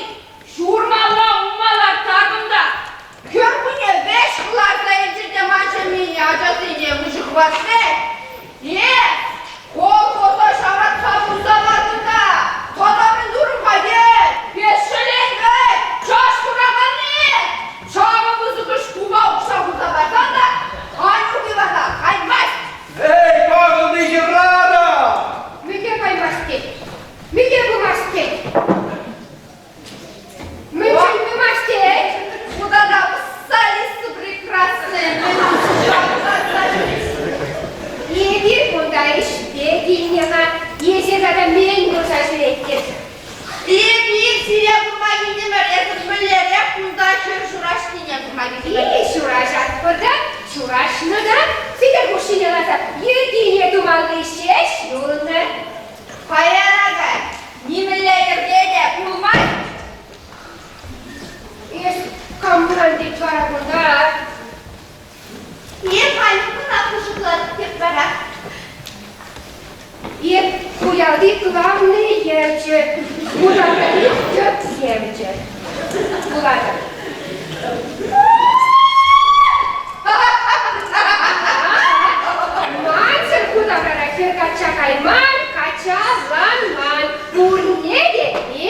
ҫурмалла уммалла такӑм та кӗркунне вӗҫ кӑларса илчӗ те ман ҫемьене ачасене выҫӑ хӑвартрӗ. Е колхоза ҫавӑртса пырса лартӑн та тата мӗн турӑм-ха е эс ҫӗлен вӗт, чаш кураканни! Ҫавӑ пысӑкӑш купа укҫа хурса парсан та Анюк Ивана каймасть. Эй, пакӑлти хӗрарӑм! Мӗне каймасть тет? Мӗне пымасть тет? Мӗншӗн пымасть тет? Куда та писались прекрасные. Эпир кунта ӗҫпе килнӗ-ха. Эсир тата мӗн курса ҫӳреттӗр? Эпир сире курма килтӗмӗр. Эсӗ мӗнлерех кунта хӗр ҫураҫнине курма килтӗмӗр. И ҫураҫатпӑр та, ҫураҫнӑ та, сӗтел хушшине ларса йӗркине тумалли ҫеҫ юлнӑ. Паян акӑ нимӗнле йӗрке те пулмасть. Эс камран тет вара кунта? Эп Анюкӑна пушӑтлатӑп теп вара. Эп ку ялти главный евчӗ, хуракри тӗп евчӗ. Вулатӑп. Мансӑр ку таврара хӗр качча кайман, качаланман. Пурне те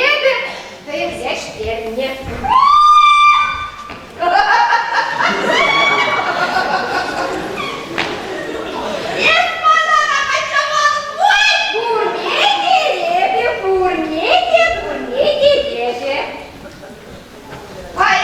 эпӗ пӗрлештернӗ. Эс мана каччаман пуль! Пурне те эпӗ, пурне те, пурне те эпӗ. Паян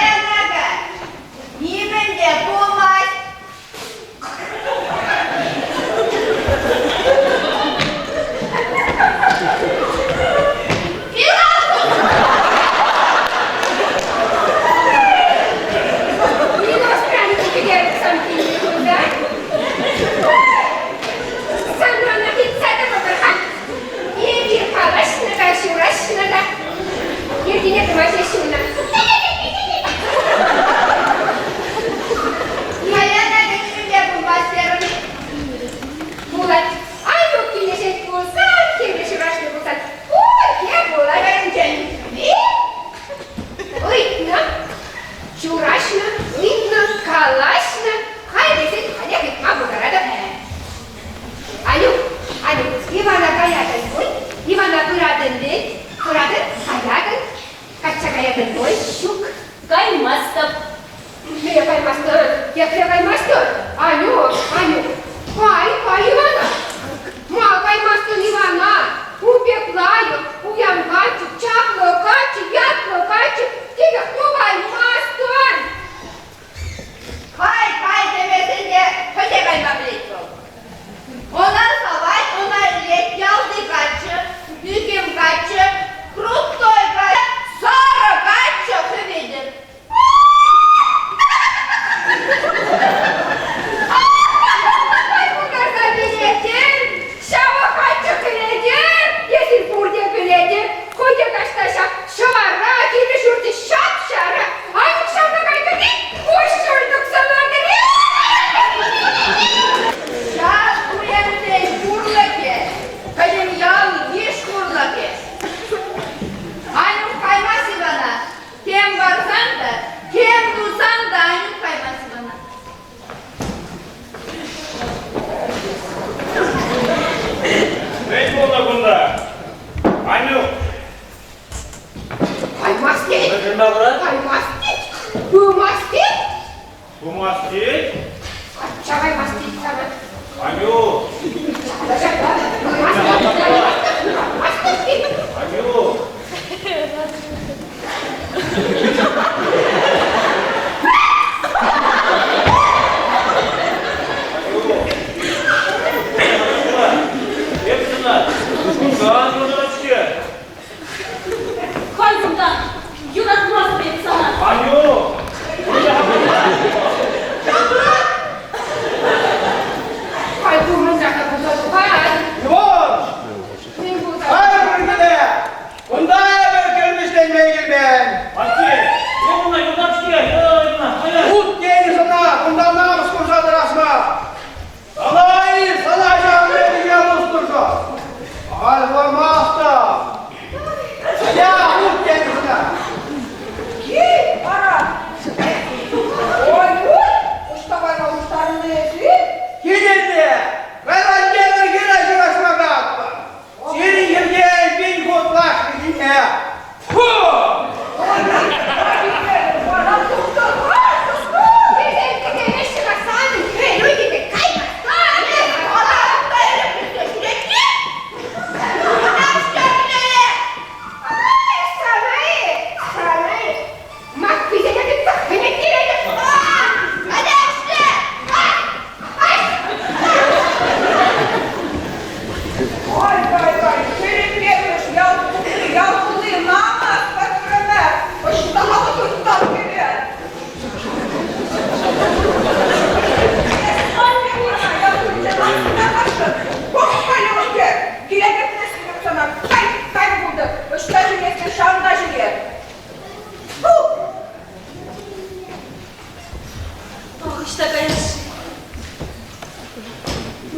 Епле каймастӑн? Анюк, Анюк, кай, кай Ивана. Ма каймастӑн Ивана? Ун пек лайӑх, пуян каччӑ, чаплӑ каччӑ, ятлӑ каччӑ текех тупаймастӑн. Кай, кай темесен те хӑй кайма пӗлет вӑл. Ӑна савать, ӑна илет ялти каччӑ, ӳкӗм каччӑ, крутой каччӑ, сарӑ каччӑ Хӗветӗр. Ай, пултарса пӗлетӗр, ҫавӑ каччӑ пӗлетӗр, эсир пурте пӗлетӗр, хӑй те таҫта ҫак ҫӑвара килӗ-ҫурчӗ ҫап-ҫара, Анюк ҫавна кайтӑр-и, куҫҫуль тӑкса лартӑр-и? Ҫак пуянсен пурлӑхӗ, пӗтӗм ял-йыш хурлӑхӗ. Анюк каймасть Ивана, тем парсан та, тем тусан та Анюк каймасть Ивана. Мӗн пулнӑ кунта? Анюк! Каймасть тет. Мӗншӗн макӑрать? Каймасть тет. Пымасть тет. Пымасть тет? Качча каймасть тет сана. Анюк! Пымасть тет. Тет. Анюк! Эп сана кунтан юратать-ҫке. Кай кунтан, юратмастӑп эп сана. Анюк! Кай курмӑнса та пулса тухать. Иван! Мӗн пулса Кай пурне! Кунта эпир кӗлмӗҫленме килмен. Атте, эп ӑна юратать-ҫке. Ут тенӗ сана, кунта намӑс курса тӑрас мар. Сана-и, сана ҫавӑн пек тустӑрса. Ахаль хӑвармастӑп. Я ут тенӗ сана. Ки, ара! Ой, ой, ӑҫта кайма пуҫтарӑннӑ эсир? Килелле, кайран тепӗр хӗре ҫураҫма каятпӑр. Сирӗн хӗрте пин хут лашнӑ Фу! Вара тухтӑр! Ай, кай, кай, тӗлӗнмерӗш, ял кулли, ял кулли, намӑс, пӗтрӗмӗр, ӑҫта выртсан кӗре? Киле кӗртместӗп сана, кай, кай пултӑр, ӑҫта ҫӳрессе ҫавӑнта ҫӳре. Фу! Ах, ӑҫта каяс-ши?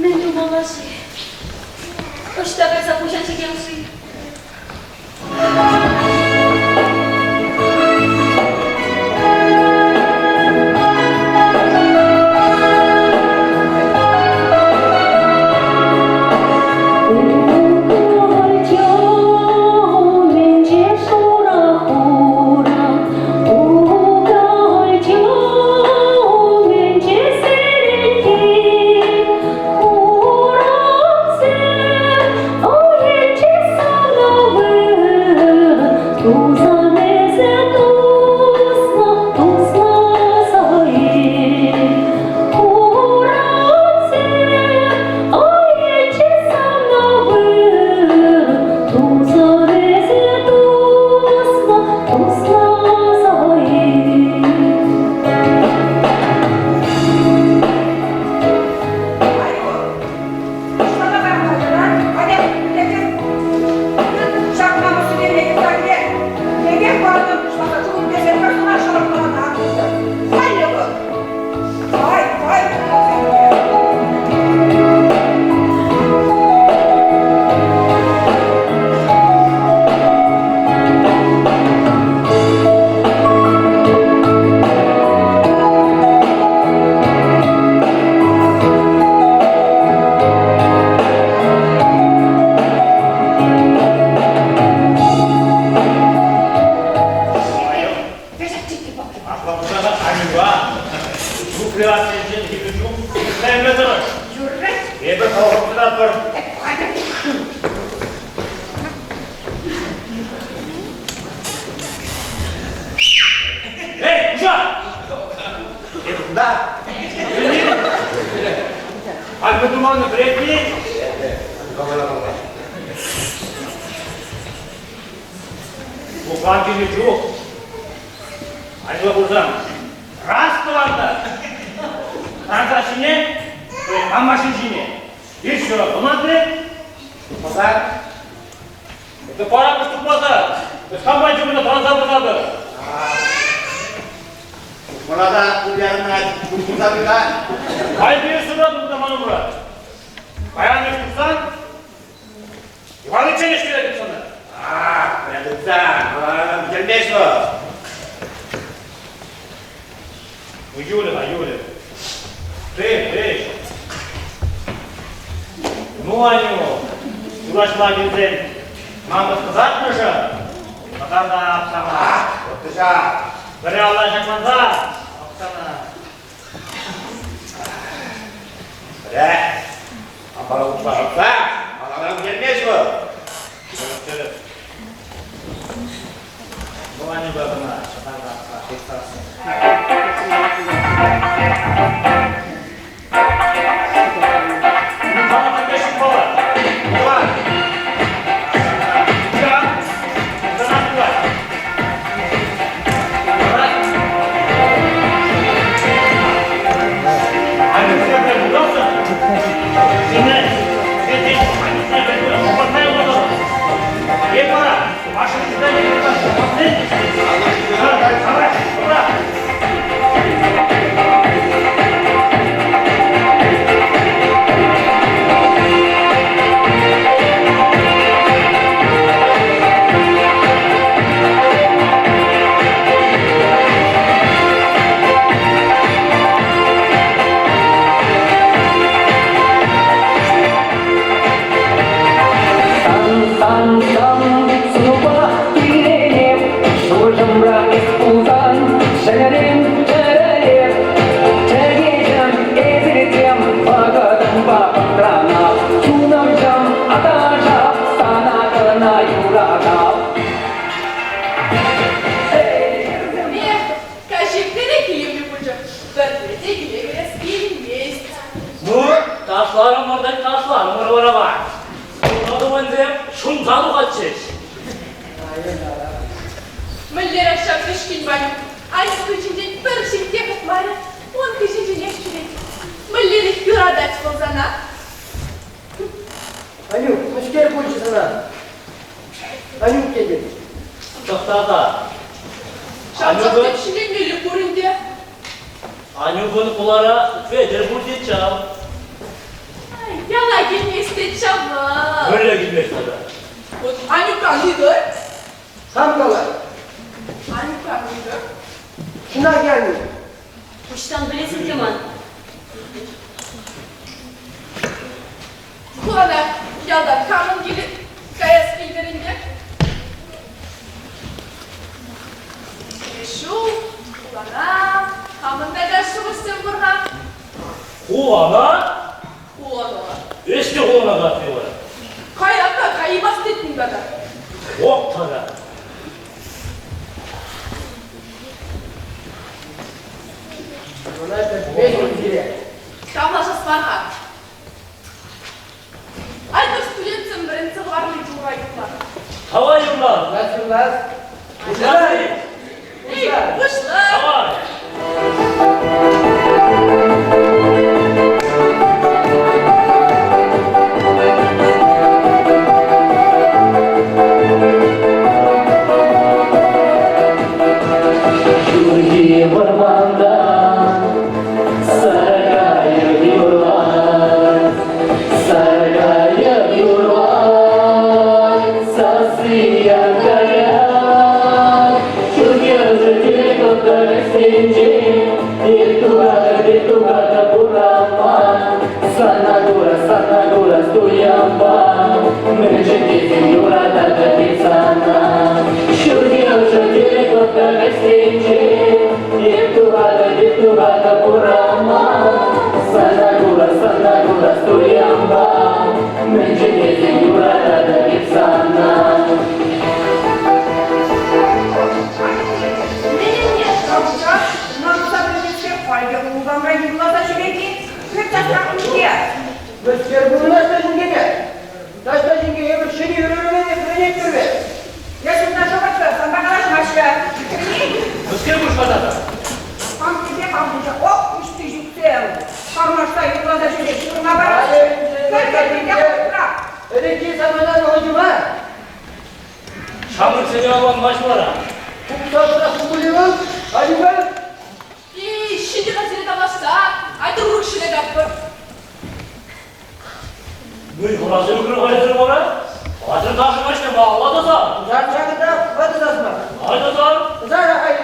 Мӗн тумалла-ши? Ӑҫта кайса пуҫа чикем-ши? Пуляссинчен килнӗ чух ӗҫлеме тӑрӑш. Юрать. Эпир колхоз тытатпӑр. Эй, хуҫа! Эпӗ кунта. Альпе туманнӑ вӗретни. Пукан килнӗ чух Анчах пулсан раз тӑван та транса ҫине, машин ҫине. Еще ӑнлантрӗ? Тупмаса? Это пора тупмаса. Хаман чухне транса пӑсатӑр. Мана та кулянать, тупмаса тытать. Хайхи сыра тупнӑ ман умра. Паян ӗҫ тупсан, Иван Ильич ӗҫлет сана. А, прядыца, пӗтермест вӑл. Ну, Юля, Юля, ты, ты. Ну, Аню, юлашма килсен, мама кӑтартмӑшӗ, кӑтарта апсана. Кӑтӑша. Пӗр алла ҫакланса, апсана. Пӗре, ампара утма шӑпса, манаран пӗтермест вӑл. Тӗрӗс, тӗрӗс. Ну, Анюпа кӑна ҫӑтарта апса, Сан, сан, сӑнупа киленеп, шухӑшӑмра эс пулсан, ҫӗнӗрен чӗрӗлеп. Чӗркеҫӗм, эсӗ вӑхӑтӑмпа пӑтранап, чунӑмҫӑм аташап, сана кӑна юратап. Каҫ-ирттере килӗмлӗ пулчӗ. Пӗрре те киле кӗрес килмест. Ну, ташларӑмӑр та ташларӑмӑр вара. Тӑвансем ҫунса тухатчӗҫ. Мӗнлерех ҫав вӗҫкӗн Ванюк Анюк хыҫӗнчен пӗр ҫил те хӑпмарӗ, ун хыҫӗнченех ҫӳрет. Мӗнлерех юратать вӑл сана? Анюк, мӗскер пулчӗ сана? Анюк тетӗп. Тӑхта-ха. Ҫав тӗп ҫиленмелле пур ӗнтӗ. Анюкӑн хулара Хветӗр пур тет ҫав. Яла килмест тет ҫав вӑл. Мӗнле килмест тата? Вот Анюкран ыйтӑр. Кам калать? Анюкран ыйтӑр. Чӑнах Анюк. Ӑҫтан пӗлес ӗнтӗ ман? Хулана ялтан камӑн киле каяс килтӗр ӗнтӗ? Ҫул, хулана хамӑн та каяс шухӑшсем пур-ха. Хулана? Хулана. Эс те хулана каяс вара. Каяп та каймас тетӗн тата. Ох тата. Ӑна пӗтмест сире. Тавлашас мар-ха. Айтӑр студентсем вӗренсе хӑварни юрра юрлар. Давай юрлар. Юрлас, юрлас. Пуҫлас-и? Эй, пуҫла. Давай. Ҫурхи вӑрманта Саркайӑк юрлать, саркайӑк юрлать, сасси янкаять. Урамра юрласа ҫӳрет-и? Кӗр часрах пӳрте! Мӗскер пурӑнать та ҫинкене? Таҫта ҫинке эпир ҫӗнӗ юрӑ вӗренетпӗр вӗт. Эс унта шӑпӑртса санпа калаҫмаҫҫӗ. Кӗрни? Мӗскер пуҫ-ха тата? Хам тесе хам пуҫа ох, пуҫти ҫуксем! Кармашса юрласа ҫӳрет, ҫурма параҫҫӗ. Кӗр кӗр пӳрте хӑвӑртрах! Ӗлӗкхи самана вӑхӑчӗ мар. Ҫамрӑксене авланмасть вара. Купса тӑрас пулин, Алюка? И, ҫитӗ-ха сире тавлашса, айтӑр урӑх ҫӗре кайӑпӑр. Мӗн хурасем укрывайсӑр вара? Атьӑр ташӑ каҫне малалла тӑсар. Тусар ҫакӑнта, тӑсас мар. Ай тӑсар. Тӑсар ахаль.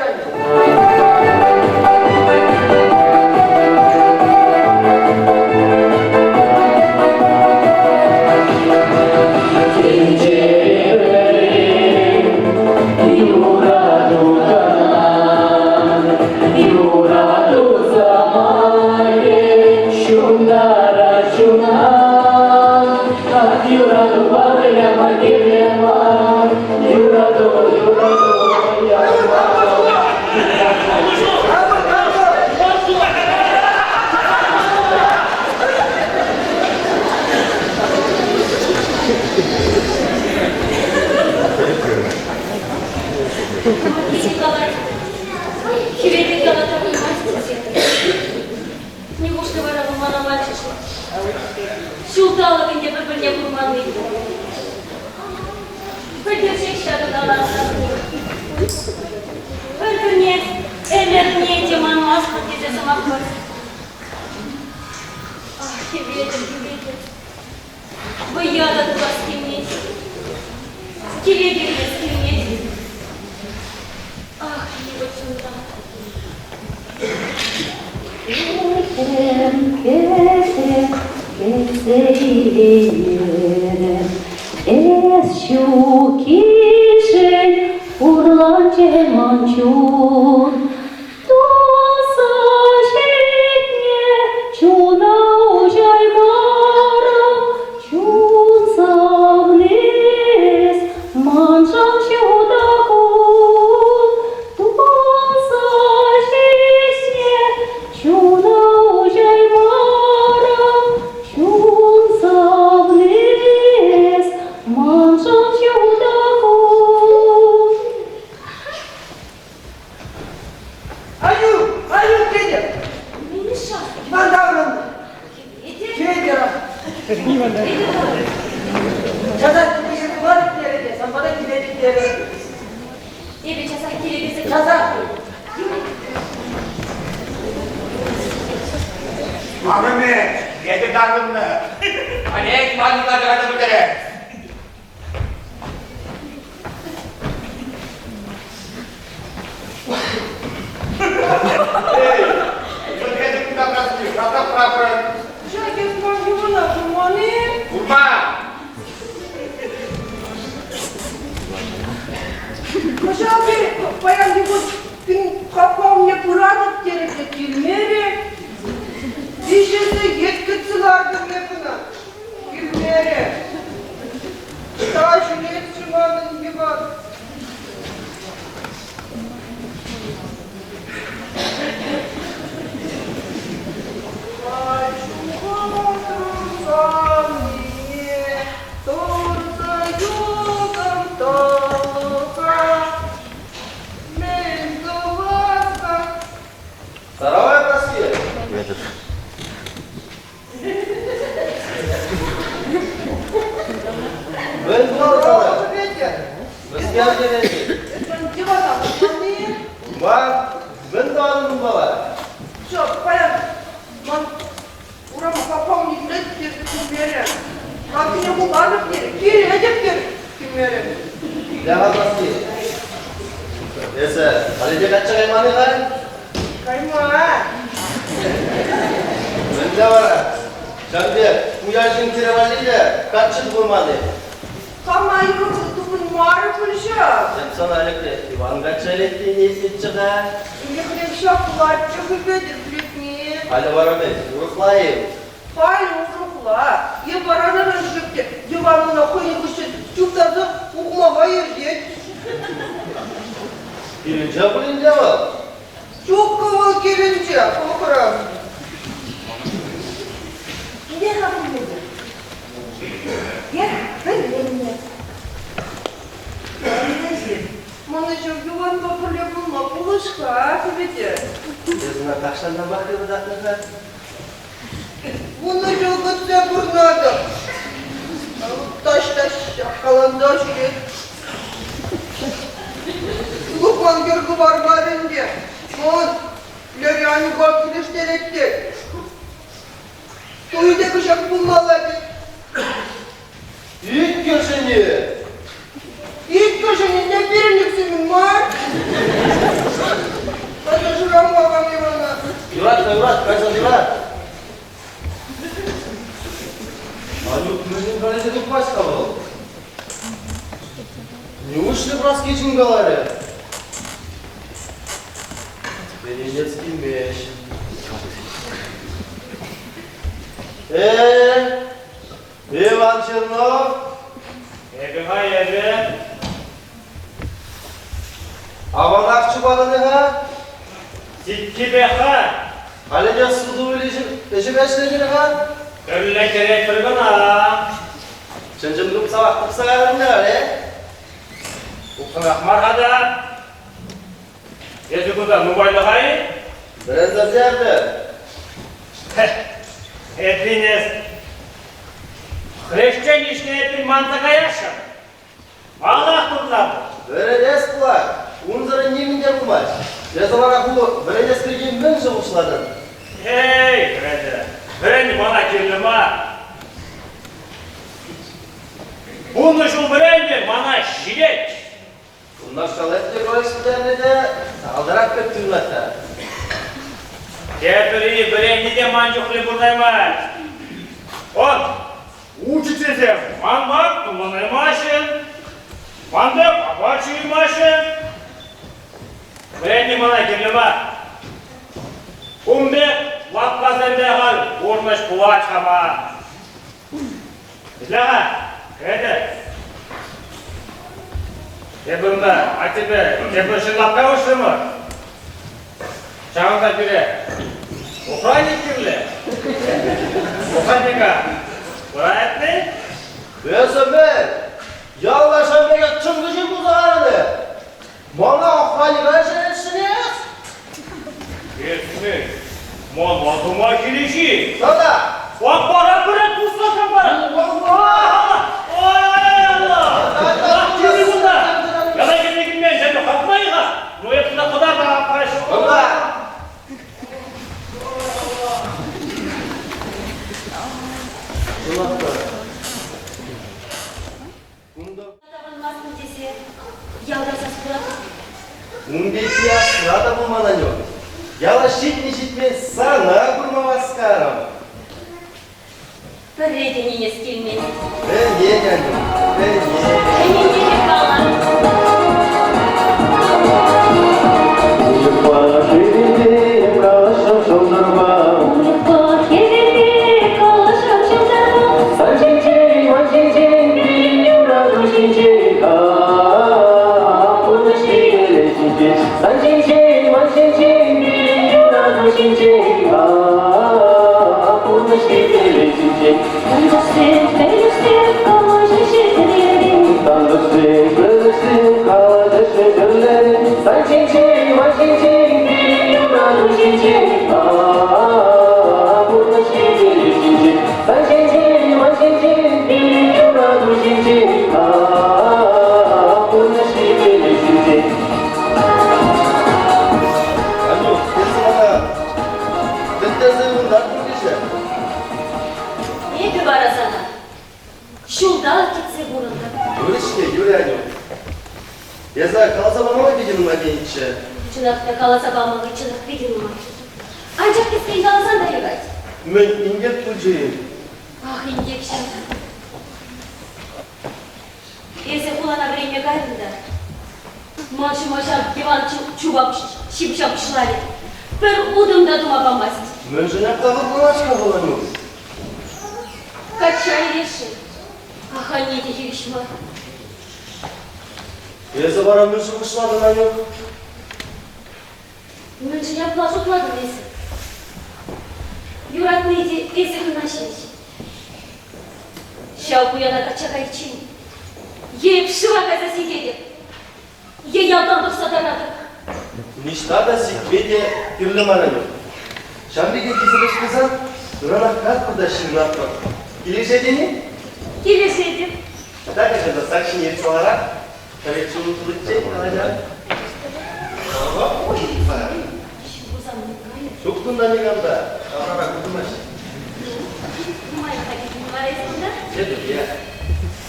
Юрату сӑмахӗ ҫунтарать чуна. Ах, юратупа выляма кирлӗ мар. Юрату, юрату выляма. Николай, хӗвелле каласа пымасть тесе. Нивушлӗ вара вӑл мана манчӗ-ши? Ҫулталӑк ӗнтӗ пӗр-пӗрне курманни. Пӗлтерсех ҫакӑнта ларса. Пӗр-пӗрне ӗмӗрне те манмастпӑр тесе сӑмах парса. Ах, хӗвелӗм, хӗвелӗм. Вӑййа та тухас килмест. Киле кӗрес килмест. Ах, йывӑр чунра. Кӗтрем, кӗтрем, кӗтсе илеймерӗм. Эс ҫуккишӗн хурланчӗ ман чун. Туса ҫитнӗ чуна уҫаймарӑм, чун савни эс, маншӑн ҫутӑ кун. Туса ҫитнӗ чуна уҫаймарӑм, чун савни эс, маншӑн ҫутӑ кун. Аню, Аню тетӗп. Миша. Иван таврӑннӑ. Хӗветӗр. Тетӗр. Часах киле тӑватӑп терӗ те, сан пата килетӗп терӗ. Эпӗ часах киле кӗрсе Часах. Арӑмӗ, эпӗ таврӑннӑ. Олег манӑн ачана пӗтерет. Ҫак эс ман Ивана курман-и? Курман! Кӑҫал паянхи кун капка умне пыратӑп терӗ те килмерӗ. Виҫӗ сехет кӗтсе лартӑм эп ӑна. Килмерӗ. Ӑҫта ҫӳрет-ши манӑн Иван? Ҫухатрӑм санне, тӑрса юлтӑм тӑлӑха. Мӗн тӑвас-ха? Здоровая, Прасковья. Мӗн тумалла? Мӗскер кӗрет? Курман. Мӗн тӑватӑн унпала? Все, паян ман урама попал не терӗ килмерӗ. Лавккине хупатӑп терӗ, килетӗп терӗ килмерӗ. Лява Праски. Эсӗ халӗ те качча кайман-и-ха? Кайма. Мӗнле вара? Ҫав пек пуян ҫын хӗрӗ валли те каччӑ тупӑнман-и? Кама юрӑхлӑ тупӑнмарӗ пуль ҫав. Эп сана ӗлӗкрех Иван качча илеттине илтнӗччӗ-ха. Ӗлӗкрех ҫаплаччӗ Хӗветӗр пӳртне. Халӗ вара мӗн, урӑхла-и? Халӗ урӑхла. Е варанаран ҫӳреп те Йӑван ӑна хӑйӗн хыҫҫӑн чуптарса ухмаха ертет. Килӗнче пулин те вӑл. Ҫуккӑ вӑл килӗнче, пӑхрӑм. Вунӑ ҫул Иванпа пӗрле пулма пулӑш-ха, Хӗветӗр. Эс ӑна тахҫантанпах юратнӑ-ха. 10 ҫул кӗтсе пурӑнатӑп. Таҫта ҫапкаланса ҫӳрет. Лукман хӗр хӑвармарӗ ӗнтӗ. Ман лере Анюка килӗштерет тет. Туй те кӑҫах пулмалла тет. Иккӗшӗн-и? Иккӗшӗн ӗнтӗ пирӗн ӳксӗмӗн мар. Тата шырама кам Ивана. Юрать-ха, юрать, кайсан юрать. Анюк мӗншӗн калесе тухмасть-ха вӑл? Неужто Праски чун каларӗ? Ӗненес килмест. Э, Иван Чернов? Эпӗ-ха, эпӗ. Аванах чупатӑн-и-ха? Сиккипе-ха. Халӗ те суту-илӳ ӗҫӗпе ӗҫлетӗн-ха? Тӗрлӗ кӗретпӗр кӑна. Чӑн-чӑн купсалах тухса кайрӑн-ха, э? Ухсанах мар-ха та. Эсӗ кунта нумайлӑха-и? Вӗренсе пӗтертӗм. Эппин эс хресчен ӗҫне эппин манса каясшӑн. Малах пурлатӑп. Вӗренес пулать. Унсӑрӑн нимӗн те пулмасть. Эсӗ вара ху вӗренес пирки мӗн шухӑшлатӑн? Эй, вӗренӗ, вӗренӳ мана кирлӗ мар. 10 ҫул вӗрентӗм, мана ҫитет. Унашкал ӗҫ те пӗтернӗ те сахалтарах пек туйӑнать та. Тепӗри вӗренни те ман чухлӗ пурнаймасть. От, учительсем манпа тумланаймаҫҫӗ, манпа апат ҫуймаҫҫӗ. Вӗренни мана кирлӗ мар. Ун пек лапкасемпе халь пурнӑҫ пулать-ха ман. Итле-ха, кӗтӗр. Эпӗ унта аттепе тепӗр ҫын лапка уҫрӑмӑр. Ҫавӑнта пире охранник кирлӗ. Охранника пырать-и? Эсӗ мӗн? Ялта ҫав пекех чӑнкӑ ҫын пулса карӑн-и? Мана охранника ӗҫлетшӗн-и эс? Эс мана тума хирӗҫ-и? Тата! Аппара пырать пусласам вара! Ой, Алла! Килни кунта! Яла килне килмен, ҫӗнӗ хапмай-ха! Ну, эп туда кӑтарта аппара Кунта! Кунта Таврӑнмастӑн тесе ялта сас куратӑп. Ун пекки асра та пулман, Анюк. Яла ҫитнӗ-ҫитмен сана курма васкарӑм. Пӗрре те ӗненес килмест. Ӗнен, Анюк, ӗнен. Ӗнентерех кала. Уйӑхпа хӗвелпе калаҫрӑм ҫӑлтӑрпа. Уйӑхпа хӗвелпе калаҫрӑм ҫӑлтӑрпа. Сан ҫинчен, ман ҫинчен, пирӗн юрату ҫинчен, пурнӑҫ хӗвелӗ ҫинчен. Сан ҫинчен, ман ҫинчен, пирӗн юрату ҫинчен, пурнӑҫ хӗвелӗ ҫинчен. Тантӑшсем, пӗлӗшсем, калаҫаҫҫӗ тӗрлӗрен. Тантӑшсем, пӗлӗшсем, калаҫаҫҫӗ тӗрлӗрен. Сан ҫинчен, ман ҫинчен, пирӗн юрату ҫинчен, пурнӑҫ хӗвелӗ ҫинчен. Сан ҫинчен, ман ҫинчен, пирӗн юрату ҫинчен, пурнӑҫ хӗвелӗ ҫинчен. Анюк, эсӗ мана тӗлтерсе ывӑнтартӑн тесе. Эпӗ вара сана ҫулталӑк кӗтсе пурӑнтӑм. Юрӗ-ҫке, юрӗ, Анюк. Эсӗ каласа памалла питӗ нумай тенӗччӗ. Чӑнах та каласа памалли чӑнах питӗ нумай. Анчах кӗскен каласан та юрать. Мӗн инкек пулчӗ-и? Ах, инкек ҫав. Эсӗ хулана вӗренме кайрӑн та ман ҫума ҫав Иван чупа ҫыпҫа пуҫларӗ. Пӗр утӑм та тума памасть. Мӗншӗн апла хӑтланать-ха вӑл, Анюк? Качча илесшӗн. Ахальне те хирӗҫ мар. Эсӗ вара мӗн шухӑшлатӑн, Анюк? Мӗншӗн апла шутлатӑн эсӗ? Юратни те эсӗ кӑна ҫеҫ. Ҫав пуяна качча кайиччен е эп шыва кайса сикетӗп. Е ялтан тухса таратӑп. Ниҫта та сикме те кирлӗ мар ӗнтӗ. Ҫав пекех килсе пулсан, ыранах катпӑр та ҫырӑнатпӑр. Килӗшетӗн-и? Килӗшетӗп. Так ӗҫе сак ҫине иртсе ларах. Пӗрре чун туличчен калаҫар. Ҫук кунта никам та. Таврара курӑнмасть. Нумай-ха килтӗн вара эс кунта? Эпӗ те.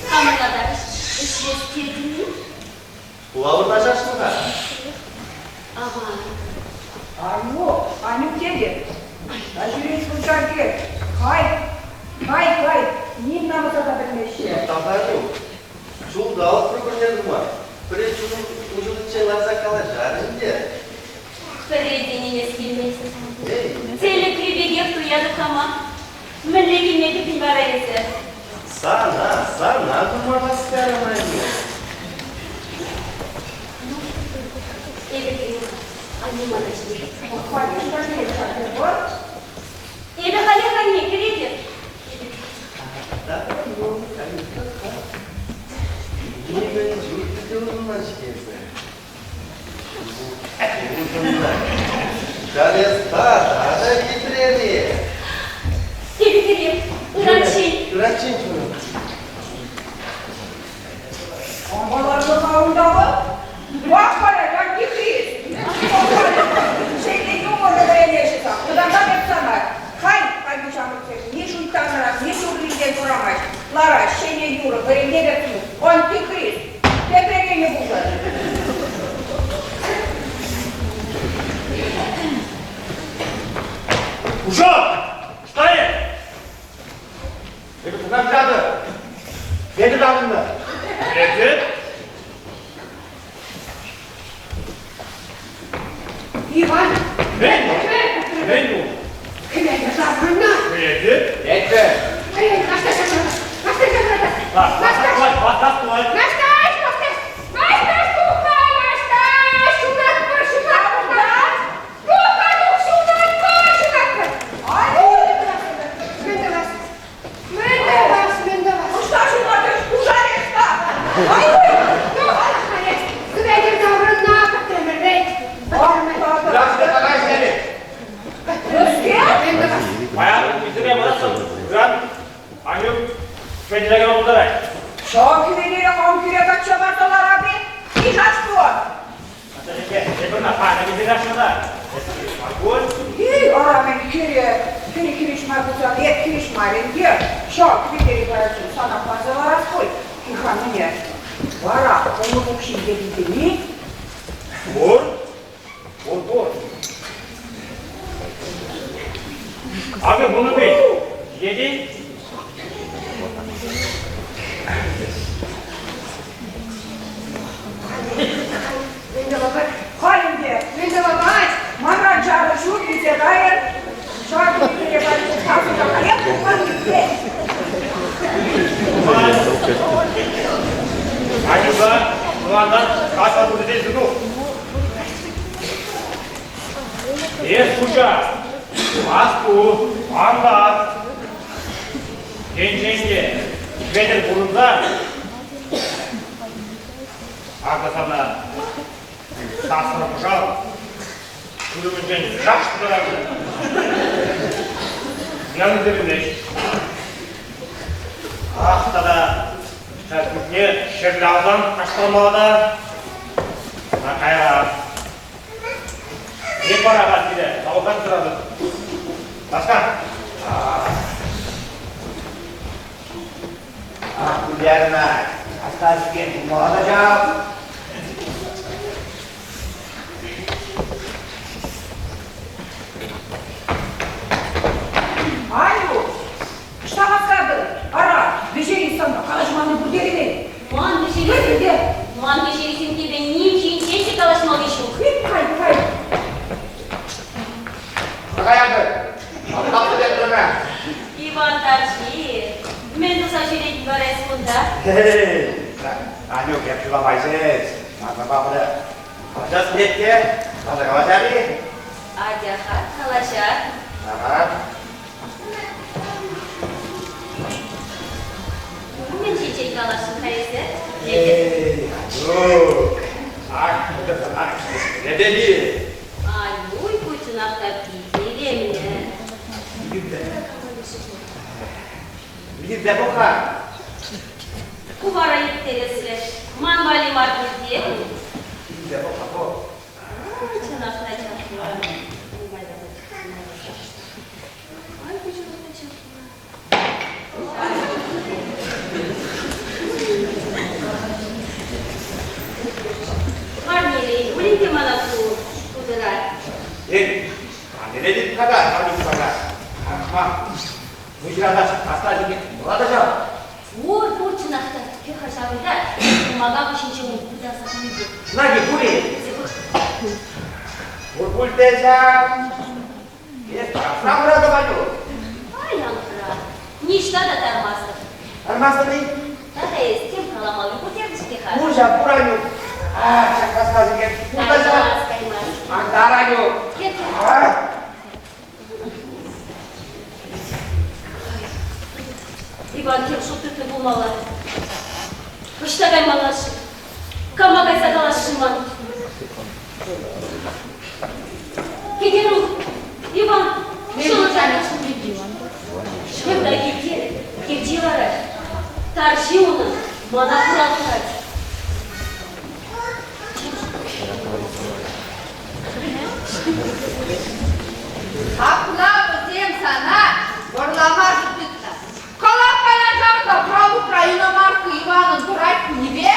Хамӑрла та ӗҫлес тетӗн-и? Хула вырнаҫасшӑн-ха. Аван. Аню, Анюк тете. Ӑҫта ҫӳрет кунта Кай, кай, кай, ним намӑса та пӗлмеҫҫӗ. Таханюк, ҫулталӑк пӗр-пӗрне тума, пӗрре чун уҫӑличчен ларса калаҫар ӗнтӗ. Пӗрре те ӗненес килмест. Тӗлӗкри пекех туятӑп хама. Мӗнле килме кӗтӗн вара эсӗ? Сана, сана тума васкарӑм, анне. Ну, эпӗ кӗрем. Анне мана ҫитет. Эпӗ халех, анне, кӗретӗп. Нимӗн чухлӗ те улшӑнман-ҫке эсӗ. Улшӑннӑ. Халь тата хитрере. Эпӗ кӗрем. Ыранччен. Ыранччен чунӑм. Амаланма унта вӑл? Вак парать, антихрист! Шейле юморӗ вӗренеҫҫӗ сан, кӑтартап эп сана. Хай, хальхи ҫамрӑксем, ни шуйттанран, ни шурринчен хӑрамасть. Лара, ҫӗнӗ юрӑ вӗренетӗп антихрист! Тепре килнӗ пулсан. Ушел! Встали! Эпӗ тӑна взятӑ. Петӗр таврӑннӑ. Петӗр? Иван! Мӗн? Мӗн ку? Хӗвелӗ таврӑннӑ. Петӗр? Петӗр! Эй, Наҫтаҫ, Наҫтаҫ, Наҫтаҫ, Наҫтаҫ, тулать. Наҫтаҫ, Наҫтаҫ, Наҫтаҫ, туха, Наҫтаҫ, ҫунатпӑр, ҫунатпӑр. Туха, тух, ҫунатпӑр, ҫунатпӑр. Мӗн тӑвас? Мӗн тӑвас, мӗн тӑвас? Ӑҫта ҫунатӑн? Пушар ӑҫта? Ай-уй! Хӗветӗр таврӑннӑ, пӗтрӗмӗр вӗт. Паян вӗсене парасшӑн. Ыран Анюк хӗветӗре кайма пултарать. Ҫав хӗвеле хам хӗре качча парса ларап-и? Ни за что! Эй, ара мӗн хӗре, хӗре хирӗҫ мар пулсан эп хирӗҫ мар ӗнтӗ. Ҫав хӗветӗре парасси санах парса ларас пуль, тиха мӗне. Вара улӑм укҫинче тетӗн-и? Пур. Пур, пур. Акӑ мӑнукӗ ҫитет-и? Мӗн тӑвӑпӑр? Халь ӗнтӗ. Мӗн тӑвӑпать? Манран чарӑ ҫук илсе кайӑр. Ҫак хӗре патне сасӑ халех тухман илтет. Анюка, тӑвантан касса пурте ҫуту. Эс хуҫа, асту, ан лар. Енчен те Хветӗр пурӑнсан, акӑ сана сасӑр пӑшал ҫурӑмӗнчен шаш тӑрать. Янӑ тӗлӗнет. Ах тата ҫак чухне ҫӗрле алсан ташлама та кайран. Эп вара халь сире алсан тӑратӑп. Васка! Ах, Ульяна, аста ҫикен пулмалла та ҫав. Аню, ӑҫта васкатӑн? Ара, вӗҫерет сана, калаҫманни пур терӗн. Ман вӗҫересем, ман вӗҫересем ним ҫинчен те калаҫмалли ҫук. Кай, кай. Каятӑр. Иван тарҫи, мӗн туса ҫӳретӗн вара эс кунта? Анюк, эп ҫуламайсес. Манпа пӗрле калаҫас килет те, мана калаҫар-и? Атя-ха, калаҫар. Ага. Мӗн ҫинчен каласшӑн-ха эсӗ? Эй, Анюк, ак Пӗлетӗн-и? Ай-уй, ку чӑнах та питӗ илемлӗ. Илсе пӑх-ха. Ку вара интереслӗ. Ман валли мар пуль Илсе пӑх-ха, пӑх. Чӑнах та чаплӑ. Ай, ку чӑнах та чаплӑ. Парнелен пулин те мана ку тутӑра. Эй, парнелетӗп тата, парнелетӗп Ха, выҫрата аста мала ҫав. Пур, пур, чӑнах та, кӗр-ха ҫавӑнта, кӑмака пуҫӗнче ун пытарса хуни пур. Наги, пур-и? Пур пуль те ҫав. Эс тарасран пыратӑп, Аню. Ай, ан хӑра. Ниҫта та тармастӑп. Тармастӑн-и? Тата эс тем каламалли пӗлтернӗ-ҫке-ха. Пур ҫав, пур, Аню. А, ҫак рассказӗнче пур та ҫав. Каймас, каймас. Ан тар, Аню. Кӗр, кӗр. Иван тем шут тытнӑ пулмалла. Ӑҫта каймалла-ши? Кама кайса калас-ши ман? Кӗтерук, Иван, шӑлӑртан Шкулта килте, килте ларать. Тарҫи унӑн мана хурал тӑрать. Апла вӗсем сана вӑрлама шут тытнӑ. Калап каясам та пралукра иномарка Иванӑн тӑрать кунӗпе.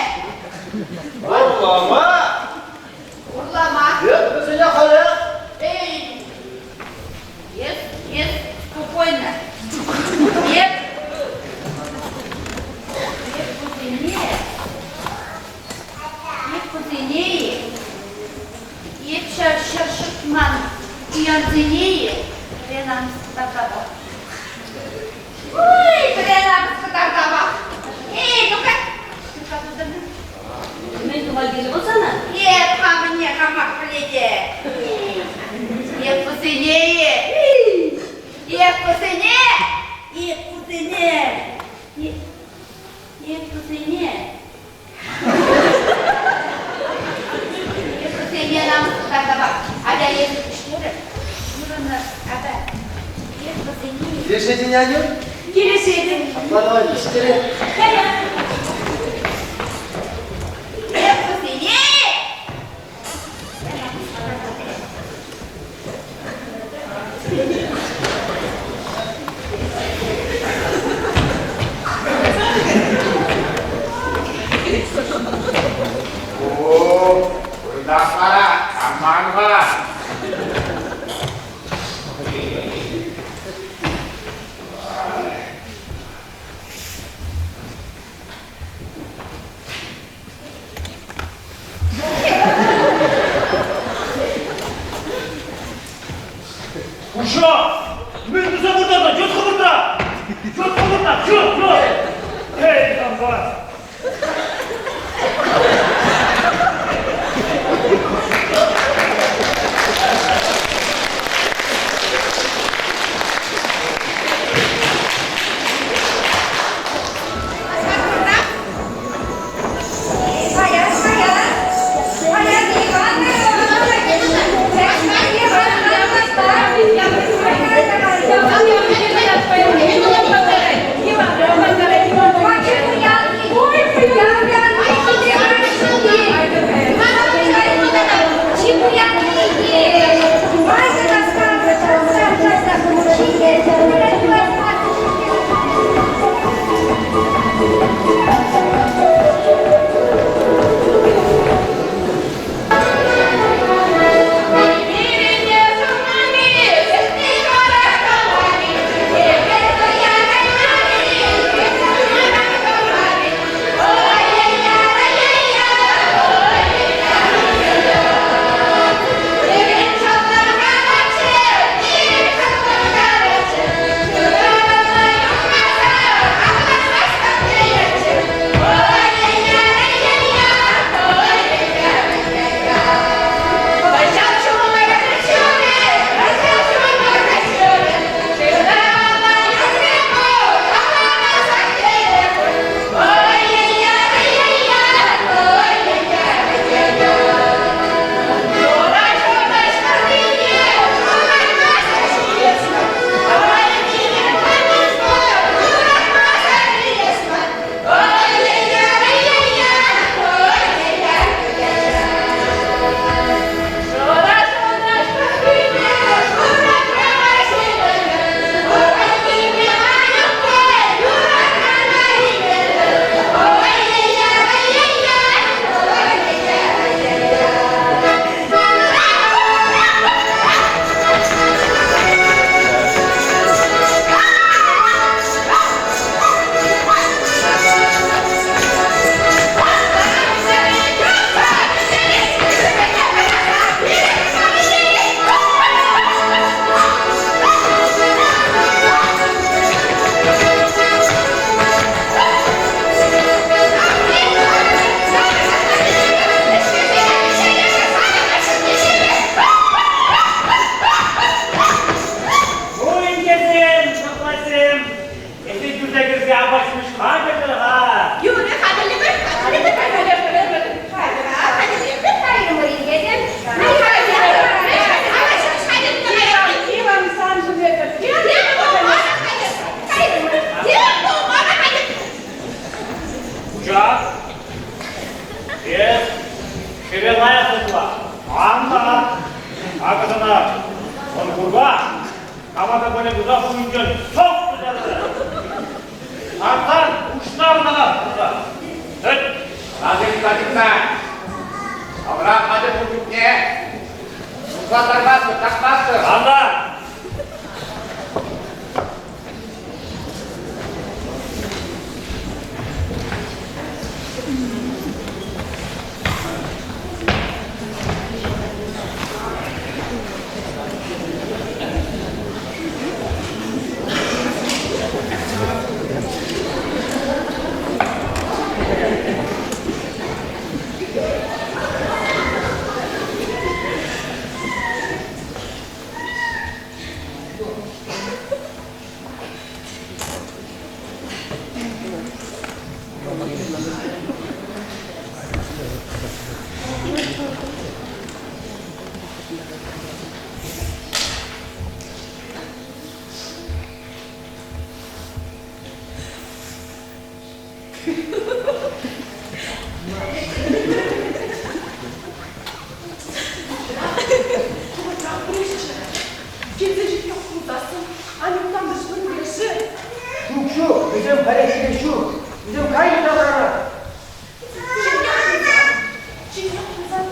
Вӑрлама? Вӑрлама. Эп вӗсене халех. Эй, эс, эс, спокойно. Эп, эп вӗсене, эп вӗсене-и, эп ҫав ҫӗршытман пуянсене-и, пӗрре намӑс кӑтартатӑп. Ой, пӗрре намӑс кӑтартатӑп. Эй, ну-ка, ну-ка, тутӑрнӑ. Мӗн тума кирлӗ вӑл сана? Эп хамӑнне хамах пӗлетӗп. Эп вӗсене, эп вӗсене, эп вӗсене, эп вӗсене. Эп вӗсене намӑс кӑтартатӑп. Атя эсӗ пуҫларӗ. Юрӑнӑр, ата. Эп вӗсене. Килӗшетӗн, Аню? Килӗшетӗп. Апла давай пӗҫтере. Кая. Эп вӗсене. О, выртах вара, аман-ха. Чӑн-чӑн шӑп туса тӑрать. Артан пуҫтарнӑ пулсан. Тӗт. Лазарь тытса. Тавра хатӗр пур чухне тухса тармастӑп, тапмастӑп. Анда! Килсе ҫитнӗ пулсассӑн Анюк тантӑш мӗнле-ши? Ҫук, ҫук, вӗсем халех ҫитес ҫук. Вӗсем кайнӑ таврара. Ҫитнӗ пулсан,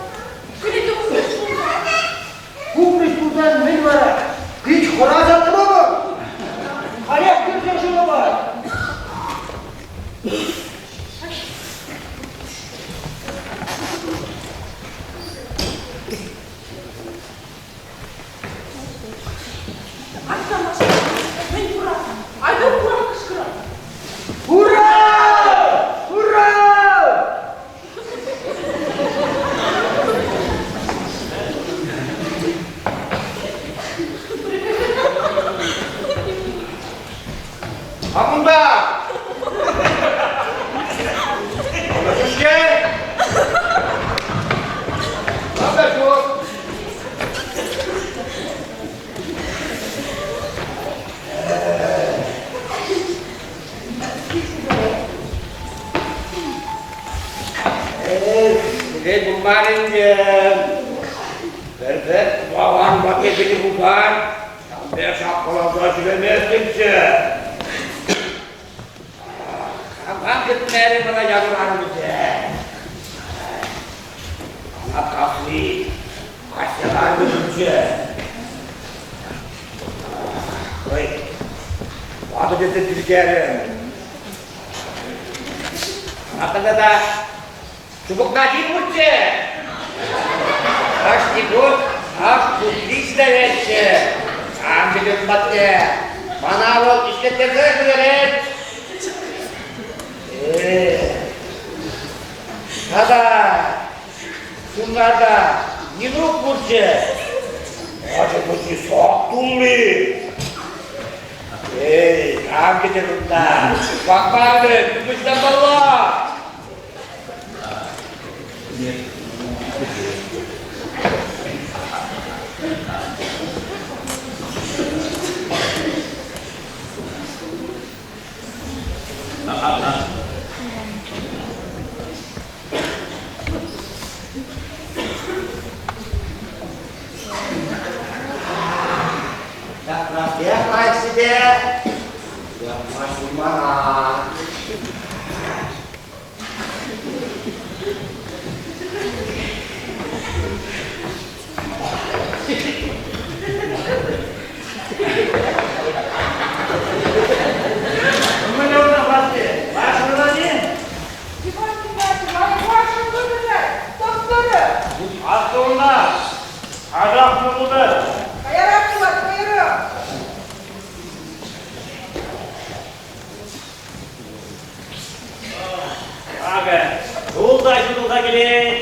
кӗлете хупрӗҫ пулсан. Хупрӗҫ пулсан мӗн вара? Пит хӑраса тӑмӑпӑр. Халех кӗрсе шырӑпӑр. Айта, Маша, мӗн куратӑн? Айта ура кӑшкӑрать. Ура! Ура! А кунта! Ӑнӑҫу-ҫке! Ларта ҫук! Эх, сире пулман ӗнтӗ. Пӗр-пӗр аван патне кӗнӗ пулсан, ҫавӑн шапкаланса ҫӳреместӗмччӗ. Камран кӗтмерӗ мана Якур арӑмӗсем. Анат касри Касьянан вӗҫӗнче. Хӑй ватӑ тесе тиркерӗм. Анатра та чупӑкна пурччӗ. Кашни кун ах тутли ҫитеретчӗ. Кам кӗтес патне? Мана вӑл ӗҫлеттерсе ҫӳрет. Тата кунта Нинук пурччӗ. Ача пуҫне сак тулли. Эй, кам кӗтӗр унта? Пахмарӗ, пуҫламалла. Ҫаплах лайӑхсипе ятма ҫурмана. Мӗнле унта Васси? Вашӑрла-и? Иван Геннадьевич, вашӑн вырӑнӗ тӑп-тӑрӑ. Астӑвӑнна, ачах пултӑр. Каярах пулать, кайрӑм. Акӑ, тул та ҫутӑлса килет.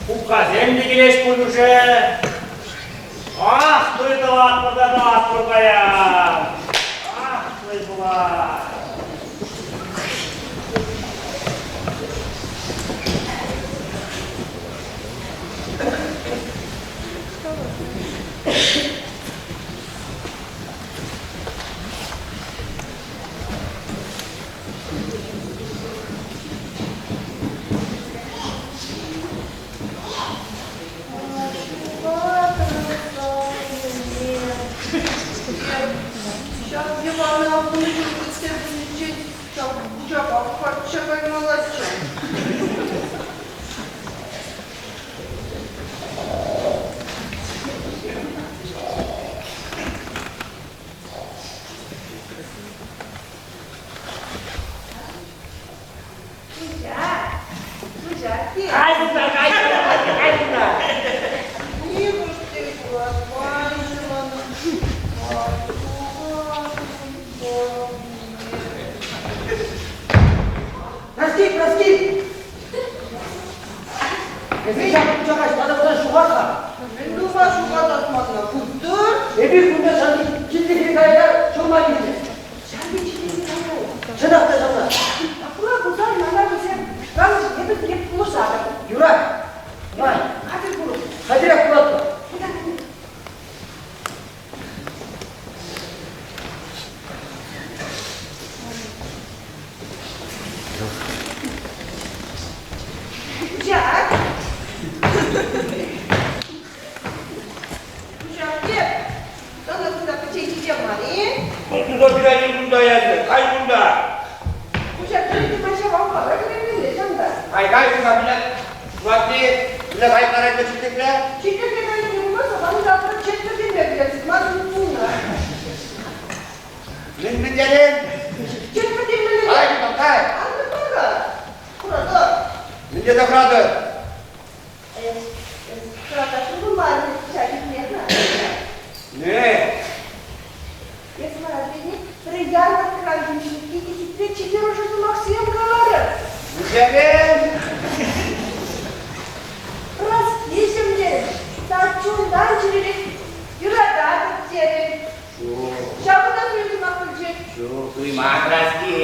Куккасем те килес пуль уже. Ах, туй тӑватпӑр та тӑватпӑр паян. Ах, туй пулать. Мана хунӑ чух кӗтсе пынинчен ҫав пучахах качча каймаллаччӗ. Кай кунта, кай кунта, кай кунта. Нихӑш те юратмаҫҫӗ мана. Прости, прости. Эсир ҫак пучаха ҫутатакан ҫухатнӑ. Мӗн тума ҫухатас мана? Куттӑр? Эпир кунта ҫав читлӗхри кайӑка ҫӑлма килнӗ. Ҫав читлӗхри кайӑк. Чӑнах та ҫавна. Апла пулсан мана вӗсем пуҫламӑш эпӗ сире пулӑшатӑп. Юрать. Май. Хатӗр пулӑр. Хатӗрех пулатпӑр. Кучак. Кучак теп. Сана кунта пӗччен кичем мар-и? Кунта пирӗн кунта ячӗ. Кай кунта. Кучак килте ман ҫавалпала кӗрекелле ҫанта. Кай, кай кунта, мӗне Чувашли, мӗне кай карайка читлӗхре? Читлӗхре кайнине пулмасан ман завтра четвӗртенпе кӗрет, ман пулнӑ. Мӗн мӗнтерен? Четвӗртен мӗнле? Кай кунта, кай. Ан тӑрса. Хуратӑр. Мӗнле тӑхратӑр? Хӑратасшӑн мар, ҫак илтме-ха. Не. Эс мана тени пӗр ярмаркӑран ҫинчен хитре чипер ӑшӑ сӑмахсем каларӑн. Мӗнлерен? Раскиҫӗм терӗн, сан чунтан чӗререн юрататӑп терӗн. Ҫук. Ҫавӑнтан суй сӑмах пулчӗ. Ҫук, суйман Раски.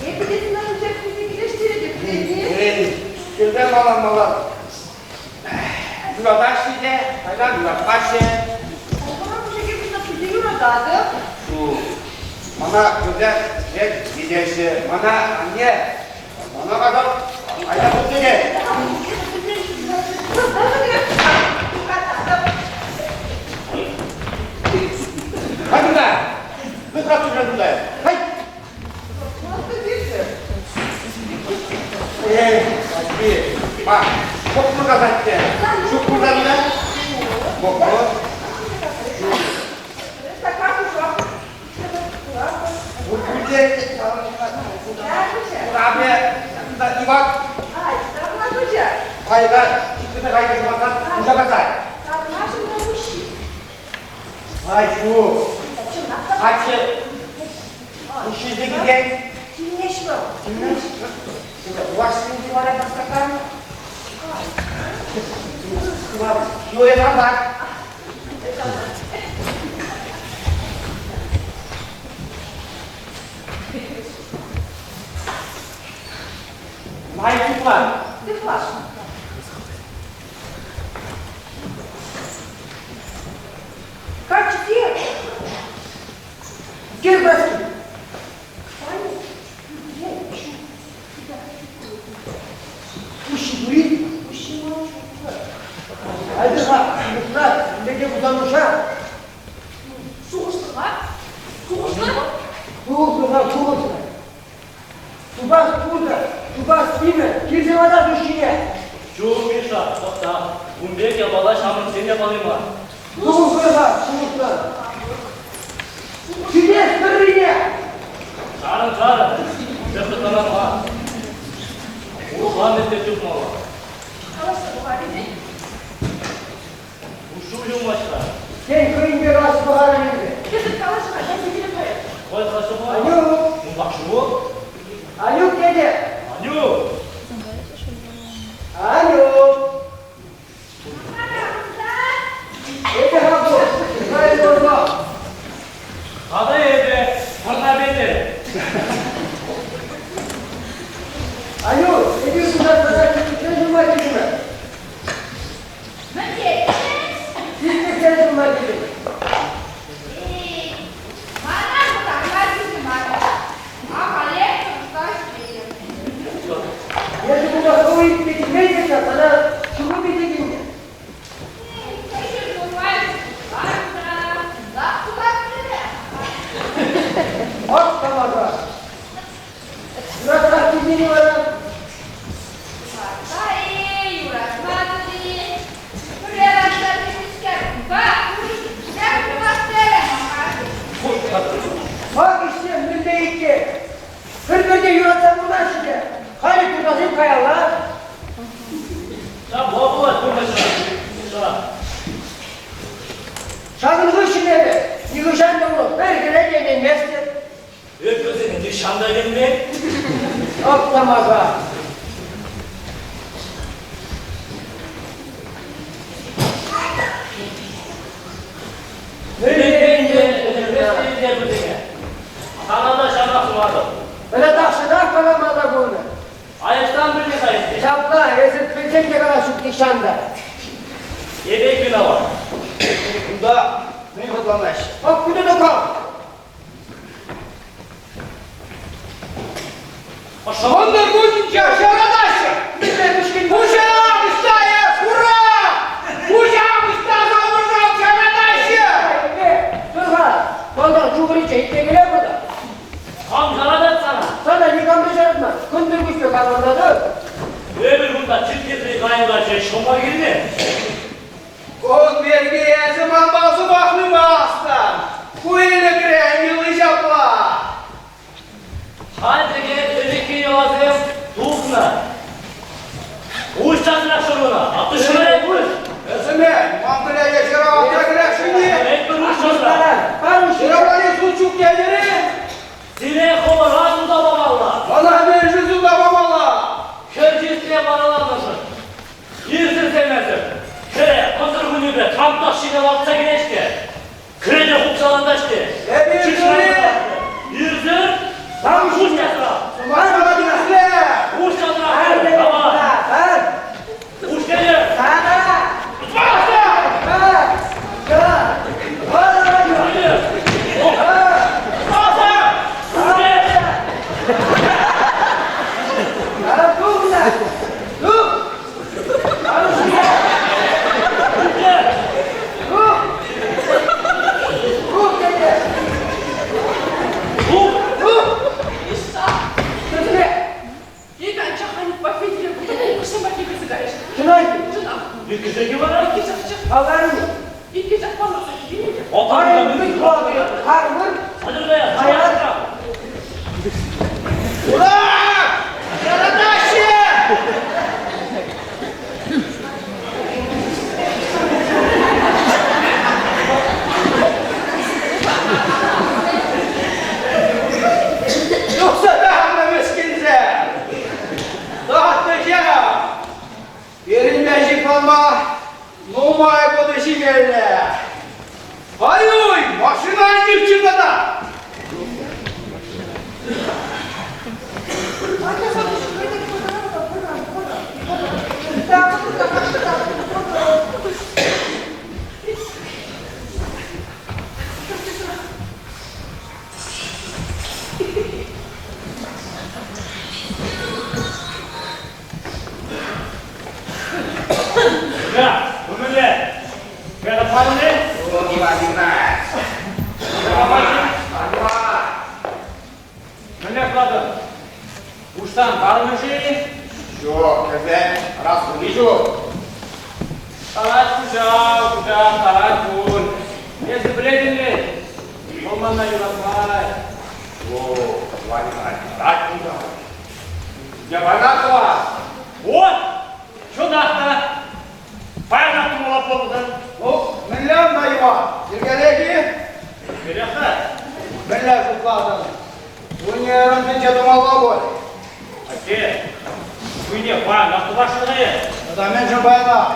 Эпӗ те сана пӗчӗк тесе килӗштеретӗп тени. Килте малан-малан юратаҫҫӗ те, кайран юратмаҫҫӗ. Хӑвӑра пӗчӗке пуҫласа питӗ юрататӑп. Ҫук. Мана килте ӗҫлет витеҫҫӗ. Мана анне, мана катӑк, айта пулчӗ. Кай кунта! Выход кунта! Кай! Эй, атте, ма, шӑппӑр касатте. Ҫук пулсан та? Мокро. Ай, ҫук. Каччӑ Ҫӳҫӗ килет. Килмест вӑл. Килмест? Вашсенче вара пастакан. Юрӗ тавар. Май тупла. Тупла. Каччисем! Кирбаски. Пуҫҫи пури? Айтӑр-ха, мухта, леке пулсан Шухӑшлӑ мар. Шухӑшлӑ. Шухӑшлӑ, шухӑшлӑ. Тупас пуртӑ, тупас тимӗр, килсе вара пуҫҫине. Ҫук, Миша, тӑхта. Ун пек япала ҫамрӑксен япали мар. Шухӑшлӑ-ха, шухӑшлӑ. Ҫитес тӑррине! Чарӑн, чарӑн. Шӑхланас мар. Урӑхла меслет тупмалла. Калаҫса пӑхар-и? Куҫҫуль юлмасть-ха. Тен, хӑйӗнпе калаҫса пӑхар ӗнтӗ. Эсӗ калаҫ-ха, кайса киле-ха. Хӑй калаҫса пӑхар. Анюк! Унпах ҫук. Анюк тете! Анюк! Анюк! Эпӗ-ха ку, Михаил Орлов. Тата эпӗ, Вӑрна Петӗр. Анюк, эпир кунта тата кирпӗчрен ҫурма килтӗмӗр. Мӗнле? Кирпӗчрен ҫурма килтӗмӗр. каялла. Ҫапла пулать пурнӑҫра. Ҫакӑн хыҫҫӑн эпӗ нихӑҫан та урӑх пӗр хӗре те ӗненместӗп. Эп вӗсене нихҫан та ӗненмен. Аптамака. Сана та ҫавнах сунатӑп. Тата тахҫанах калама та пулнӑ. Айӑптан пӗлме-ха ӗнтӗ. Ҫапла, эсир пӗлсен те калас ҫук нихҫан та. Эпех виноват. Кунта мӗн хӑтланаҫҫӗ? Ак кунта та кам? Шӑнӑр кунӗнче ҫаратаҫҫӗ! Пуҫа ӑҫта эс? Ура! Пуҫа ӑҫта салмӑшран ҫаратаҫҫӗ! Тӑр-ха, малтан чухӑриччен итлемелле пултӑр. Кам ҫаратать сана? Сана никам та ҫаратман. Кӑнтӑр куҫпе калӑрлатӑр. Эпир кунта чиркӗве кайӑка ҫӑлма килнӗ. Кун пирки эсӗ манпа сӑмахламастӑн. Ку ӗлӗкрен йӑли ҫапла. Халь текен ӗлӗкхи йӑласем тухнӑ. Уҫ часрах шӑрӑна, атту ҫӗмӗрет пуҫ. Эсӗ ман пӗле ҫыраватра кӗрешӗн-и? Пӗлетпӗр уҫ часрах. Ҫыравали суд ҫук тетӗр-и? Сире хӑвӑра суда памалла. Мана мӗншӗн суда памалла? Хӗр чысне вараланӑшӑн. Ирсӗрсемесӗр. Хӗре кӑнтӑр кунӗпе кантах ҫине лартса килеҫ-ҫке. Кӗрете хупсалантаҫ-ҫке. Эпир Ирсӗр? Там Уҫ часрах. Сӑмаха тӗрӗсле! Уҫ часрах. Давай. Уҫ тенӗ. Ура! Яратаҫҫӗ! Тухса тахнӑ мӗскӗнсем! Тахнӑ Пирӗнпе ҫыхланма нумай пулнӑ ҫимелле. Ай-уй, машина илчӗ тата! Да, умӗле. Кайра панӑ-и? Мӗнле калатӑн? Уҫсан тармӗ-ши? Ҫук, кӗсен расхули ҫук. Тарать хуҫа, хуҫа, тарать пуль. Эсӗ пӗлетӗн-и? Вӑл мана юратмасть. Ҫук, Ванька, тарать пулсан. Япана тӑвас. Вот! Чӑнах та, паянах тумалла пулсан. Ну, мӗнле ӑна Иван? Йӗркелек-и? Йӗркелех-ха. Мӗнле шутлатӑн? Кунне тӗнче тумалла пуль. Атте, кунне паянах тӑвасшӑн-и? Тата мӗншӗн паянах?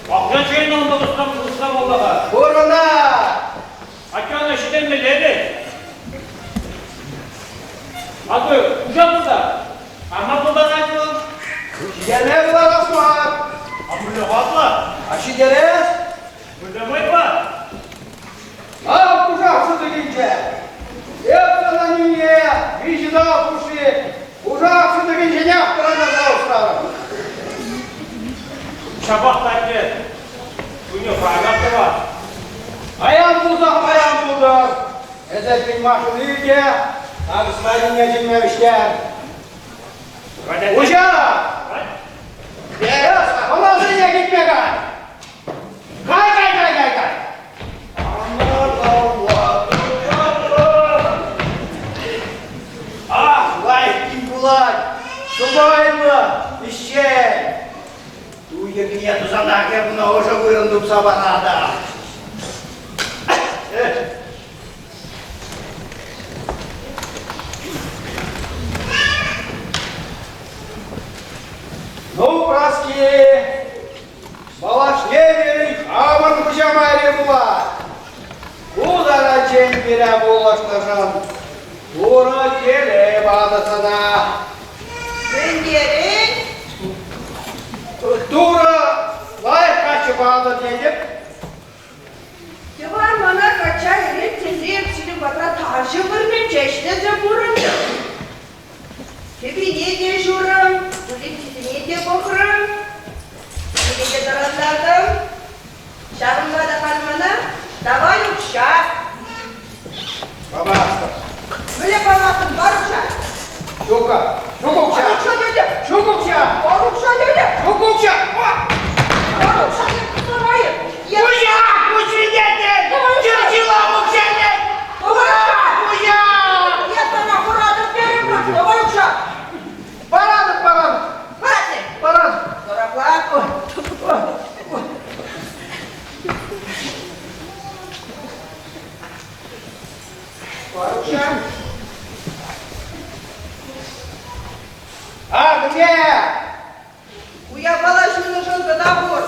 Пахча чейне унта усрамалла-ха. Пурӑна! Атте ӑна ҫитермелле вӗт. Атте, хуҫа пулта. Ама пултарать вӑл. Ҫитерме пултарас мар. А мӗнле хаклӑ? А ҫитерес? Мӗнле вӑйпа? Ав кушак шӑтӑкӗнче. Эп сана нине виҫӗ тав хушши кушак шӑтӑкӗнченех тӑрантарса усрарӑм. Ҫапах та атте, кунне паянах тӑвас. Паян пулсан паян пултӑр. Эсӗ пин машини те такӑсла ҫине чӗнме вӗҫтер. Хуҫа! Эс хӑнасене килме кай! Кай, кай, кай, кай, кай! Ах, лайӑх кин пулать! Сӑпайлӑ! пире пулӑшнӑшӑн. Турӑ телей панӑ сана. Мӗнтерен? Турӑ лайӑх каччӑ панӑ тетӗп. Йӑван мана качча илет тесе эп сирӗн патра тарҫӑ вырӑнӗнче ӗҫлесе пурӑнтӑм. Кӗпине те ҫурӑм, куличисене те пӑхрӑм, киле те тӑрантартӑм. Ҫавӑнпа та халь мана давай укҫа. Памастӑп. Мӗнле памастӑн, пар укҫа. Ҫук-ка, ҫук укҫа. Пар укҫа тетӗп. Ҫук укҫа. Пар укҫа тетӗп. Ҫук укҫа. Пар укҫа тетӗп, давай. Уя, учредитель! Чирчила учитель! Уя! Я сана хуратӑп терӗм, давай укҫа. Паратӑп, паратӑп. Паратӑп. Паратӑп. Параплат. Пар укҫа. А где? Ку япала ҫунӑшӑн кӑна пур.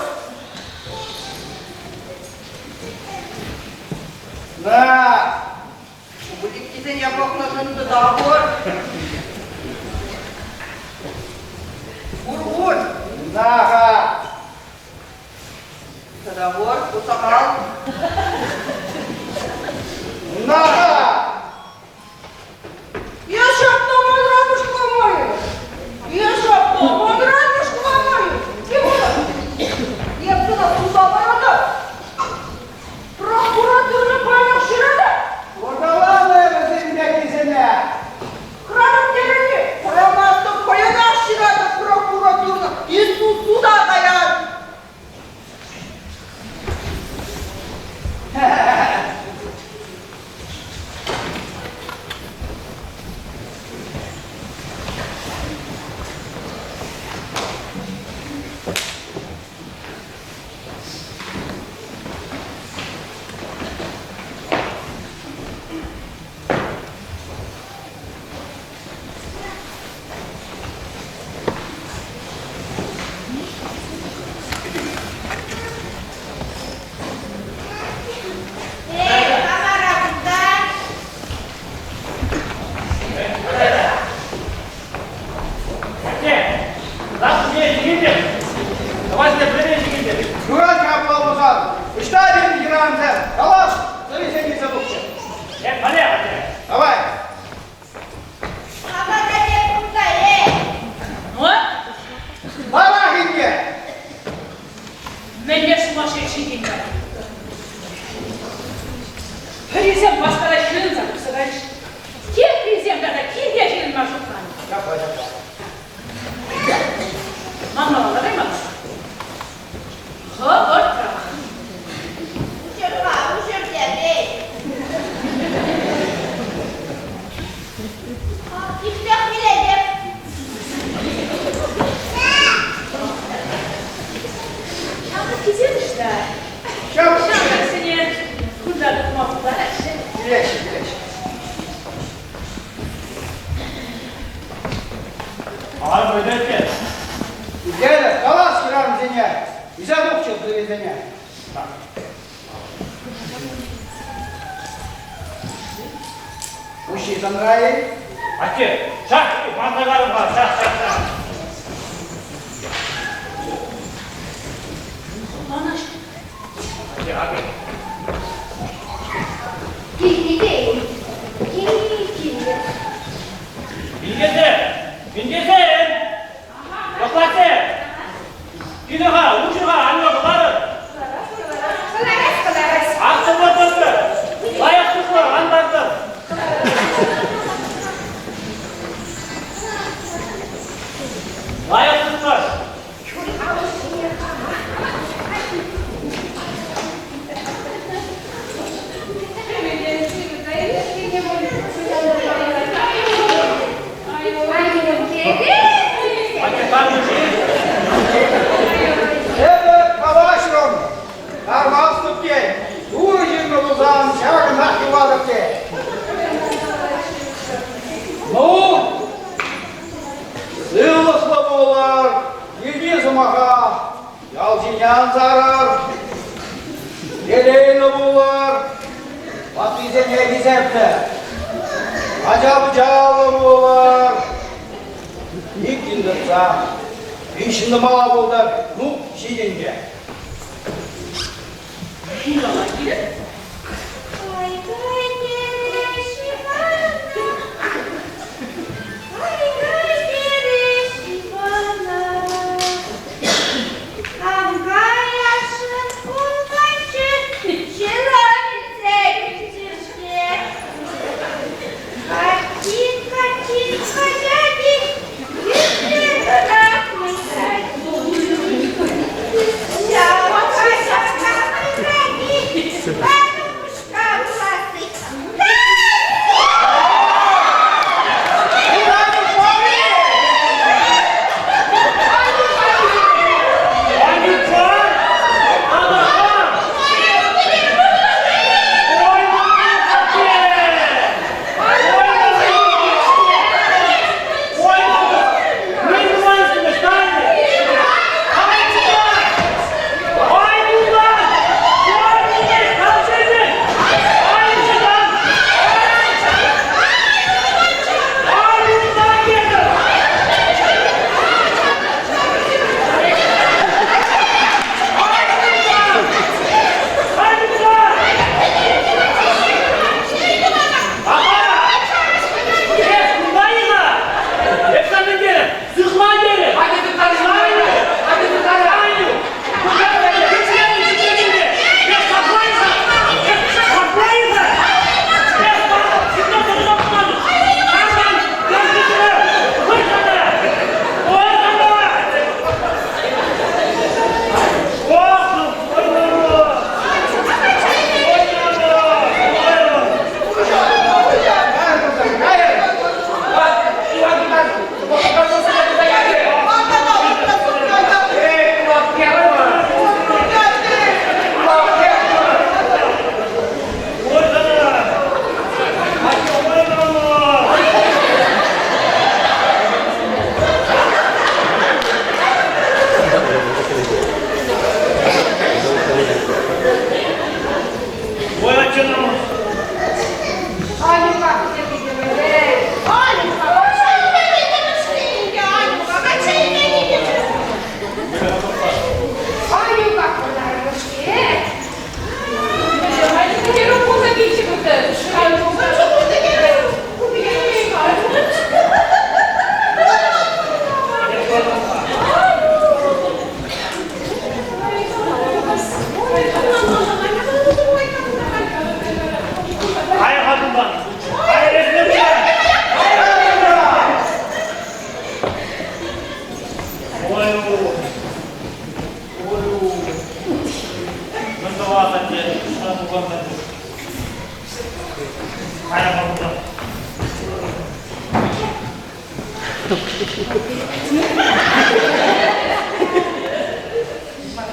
На! Путеккисене пӑхнӑшӑн тата пур. Пур-пур. На-ха! Тата пур, ку сахал. На-ха! Я ҫакна манран пуҫламаю. Я ҫакна манран пуҫламаю. Эп сана туса паратӑп. Прокуратурӑна паянах ҫыратӑп. Куркаланӑ вӗсем пеккисене. Хӑратӑп терӗн-и? Хӑрамастӑп, паянах ҫыратӑп прокуратурӑна. Иисус суда каять. Эй, Тамара кунта! Атте, лашине ҫитӗп. Тӑвансене пӗлме ҫитӗп. Юрать-ха апла пулсан. Ӑҫта пирӗн хӗрарӑмсем? Калас, сӑрисем килсе тухчӗ. Эп халех, атте. Давай. Тамара те кунта, эй! Ну, Парах инке! мӗнле сумасшедший тен Пӗрисем васкара ҫырӑнса тухса кайрӗҫ. Теприсем тата килте ҫырӑнма шутланӑ. Ҫапла, ҫапла. Манмалла каймалла. Хӑвӑртрах. Уҫӑр-ха, уҫӑр те, эй! Типсех вилетӗп. Ҫамрӑккисем ӑҫта? Ҫамрӑксене кунта тухма пултараҫҫӗ. Килеҫҫӗ, килеҫҫӗ. Ар пӗлетте. Геля, калас хӗрарӑмсене, илсе тухчӗ сӑрисене. Уҫҫи санра-и? Атте, шах, манса карӑм-ха, шах, шах, шах. Атте, акӑ. Килни тейӗн. Килни, килнӗ. Инкесем! Инкесем! Лӑплатсем! Килӗр-ха, уҫӑр-ха, анне кӑларӑр! Кӑларас, кӑларас. Ах, тӑпӑр-тӑпӑр! Лайӑх сыхлӑр, ан тартӑр! кӗртнӗ. Ача-пӑчаллӑ пулӑр. Иккӗн тӑрса, виҫҫӗн тӑмалла пултӑр. Ну, ҫитӗнчӗ.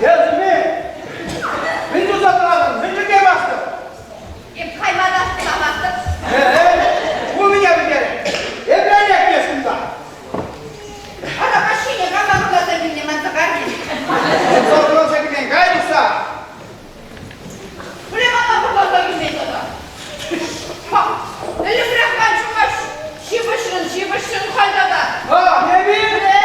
Эсӗ мӗн туса тӑратӑн? Мӗн чӗркемастӑн? Эп хаймана тӑламастӑп. Ку меня пӗтерет. Эпӗ лекмес кунта. Ара, каҫхине кама вӑрласа килнӗ манса кайнӑ. Вӑрласа килмен, кай тухса. Пӗре мана вӑрласа килмен тата. Ӗлӗкрех ман ҫума ҫыпӑҫрӑн, ҫыпӑҫрӑн халь тата. А, эпир? Э?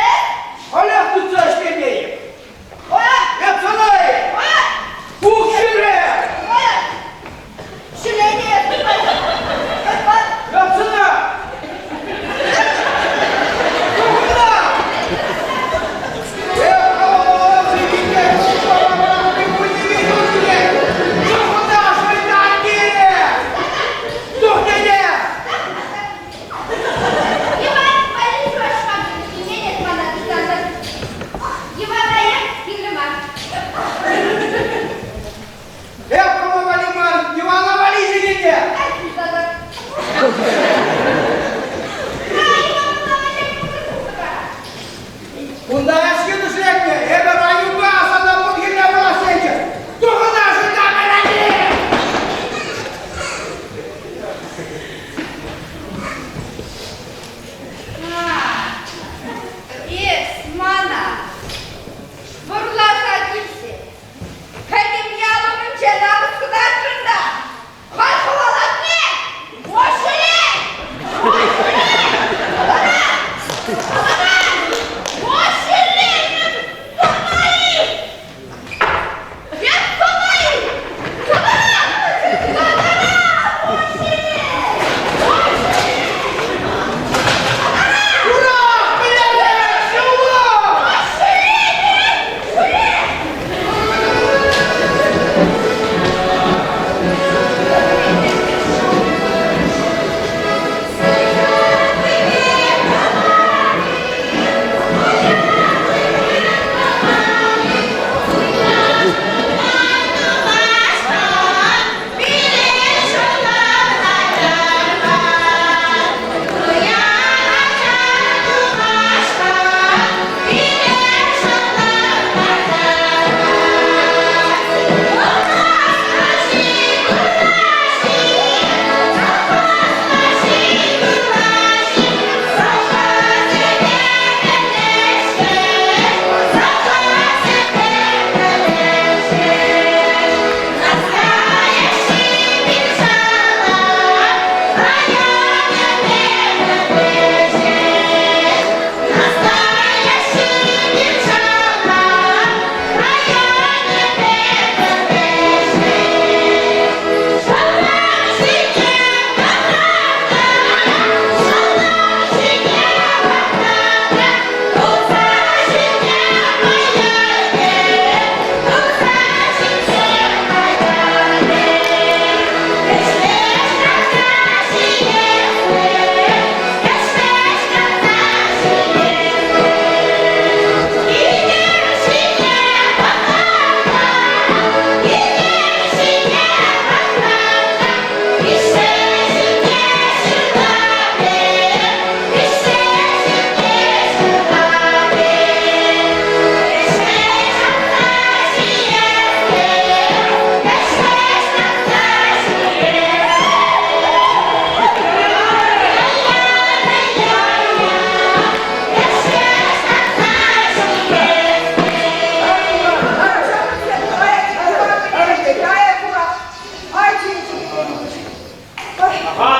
Аха,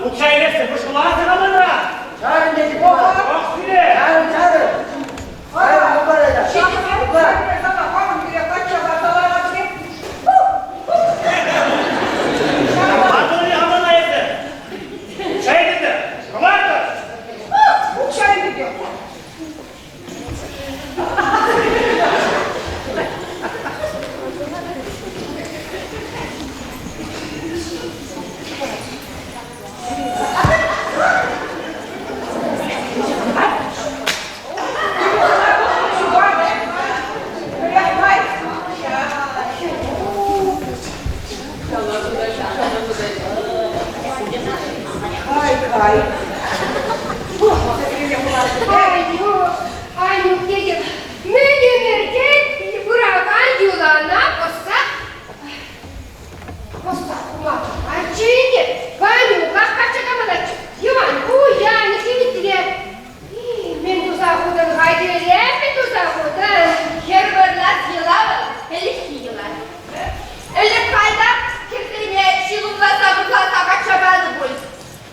укҫа илессе мӑшкӑласӑр мана. Чарӑн тетӗп сана. Ах, сире! Чарӑн, чарӑн. Чарӑн, хыпар айта. Хыпар. Атӑлни хамана эсӗ. Укҫа илетӗр. Хӑвартӑр. Укҫа илетӗп. Кай, кай. Анюк, Анюк тетӗп, мӗн ӗмӗртен пыракан йӑлана пӑсса пӑсса хума пулатчӗ ӗнтӗ. Ванюках качча камалатчӗ. Йӑван пуян, хитре. Мӗн туса хутӑн хатӗре, мӗн туса хутӑн? Хӗр вӑрлас йӑла вӑл ӗлӗкхи йӑла. Ӗлӗк пайтах хӗрсене ҫылӑмласа вӑрласа качча панӑ пуль.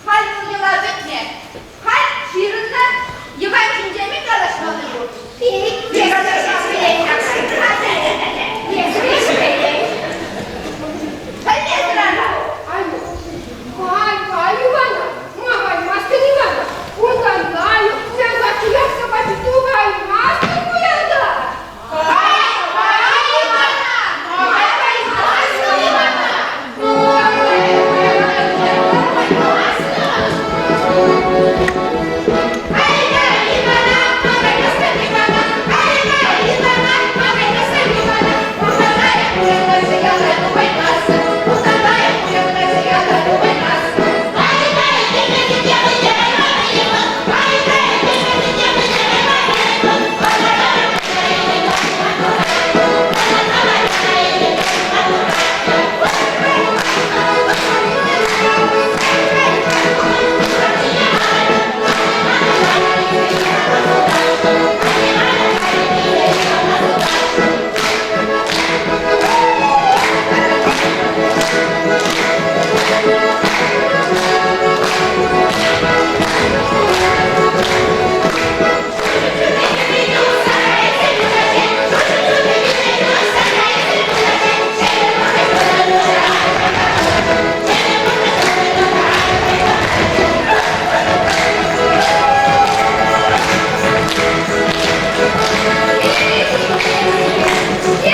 Халь вӑл йӑла пӗтнӗ. Халь ҫырӑннӑ Йӑван ҫинчен мӗн калаҫмалли пур? Пӗлмесӗр ара. Анюк, кай, кай, Ивана, ма каймастӑн, Ивана? Унтан лайӑх пуян каччӑ ярса пачӗ, тухаймастӑн пуянта. Кай, кай, Ивана, ма каймастӑн, Ивана?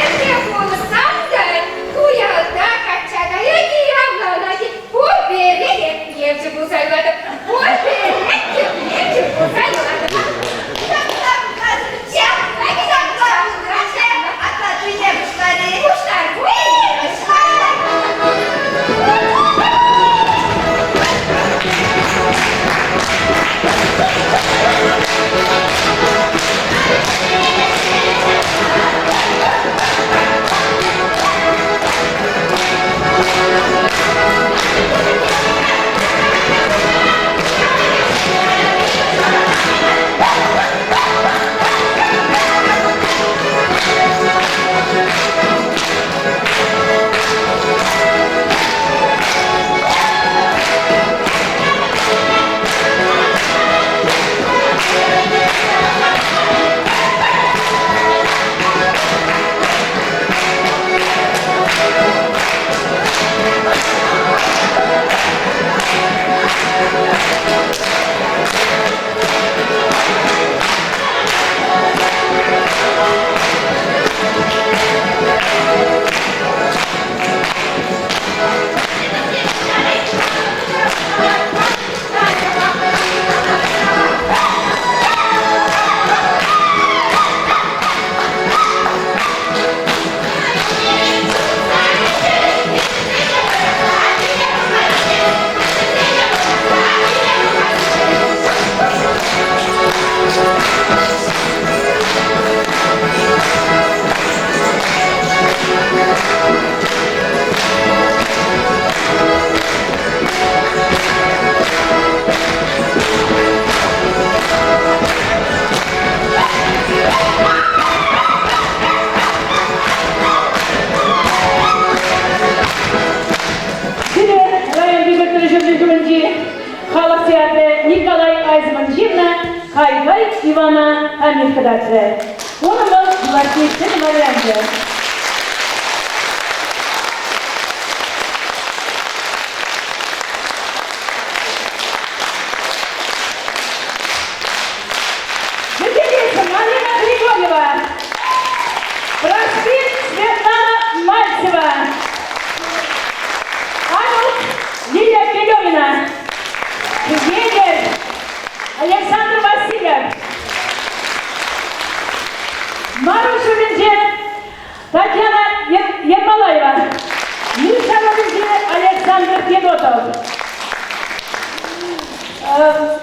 Епле пулсан та ку ялта качча каять-и, авланать-и, пурпӗрех евчӗ пулса юлатӑп. Пурпӗрех евчӗ пулса юлатӑп. Кай-кай Ивана камит кӑтартрӗ. Унӑн вӑл юлашки ҫӗнӗ варианчӗ. Йӗркелеҫҫӗ Марина Григорьева, Праски Светлана Мальцева, Анук Лилия Федорина, Егерь Александр Васильев, Маруҫ ҫумӗнче Татьяна Ермолаева, Миша ролӗнче Александр Федотов,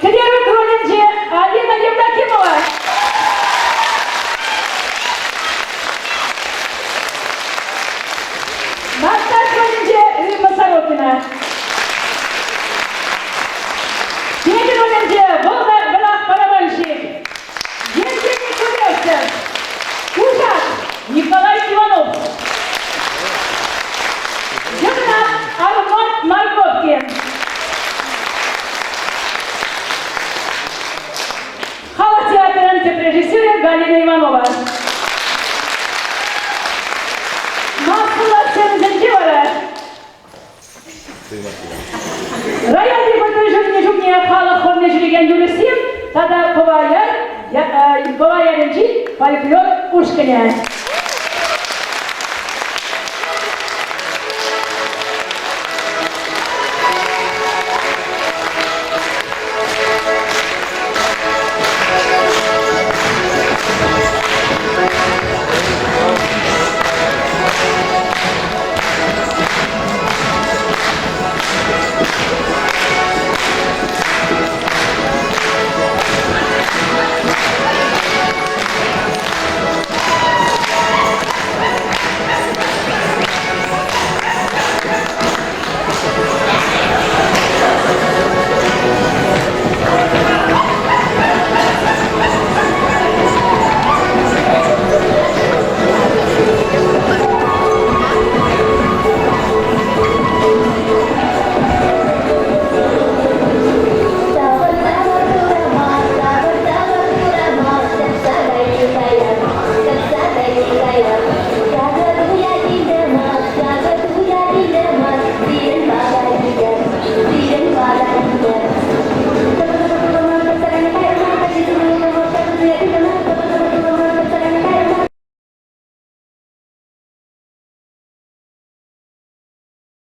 Кӗтерук ролӗнче Алина Евдокимова. Настас ролӗнче Римма Сорокина. Петӗр ролӗнче вӑл та вӑрах барабанщик. Евгений Кудрявцев. Кушак Николай Иванов. Йӑкӑнат Арман Марковкин. Халӑх театрӗн тӗп режиссерӗ Галина Иванова. Массӑллӑ сценӑсенче вара Районти культура ҫуртне чухне халӑх хорне ҫӳрекен юрӑҫсем тата Пӑва ялӗнчи фольклор ушкӑнӗ.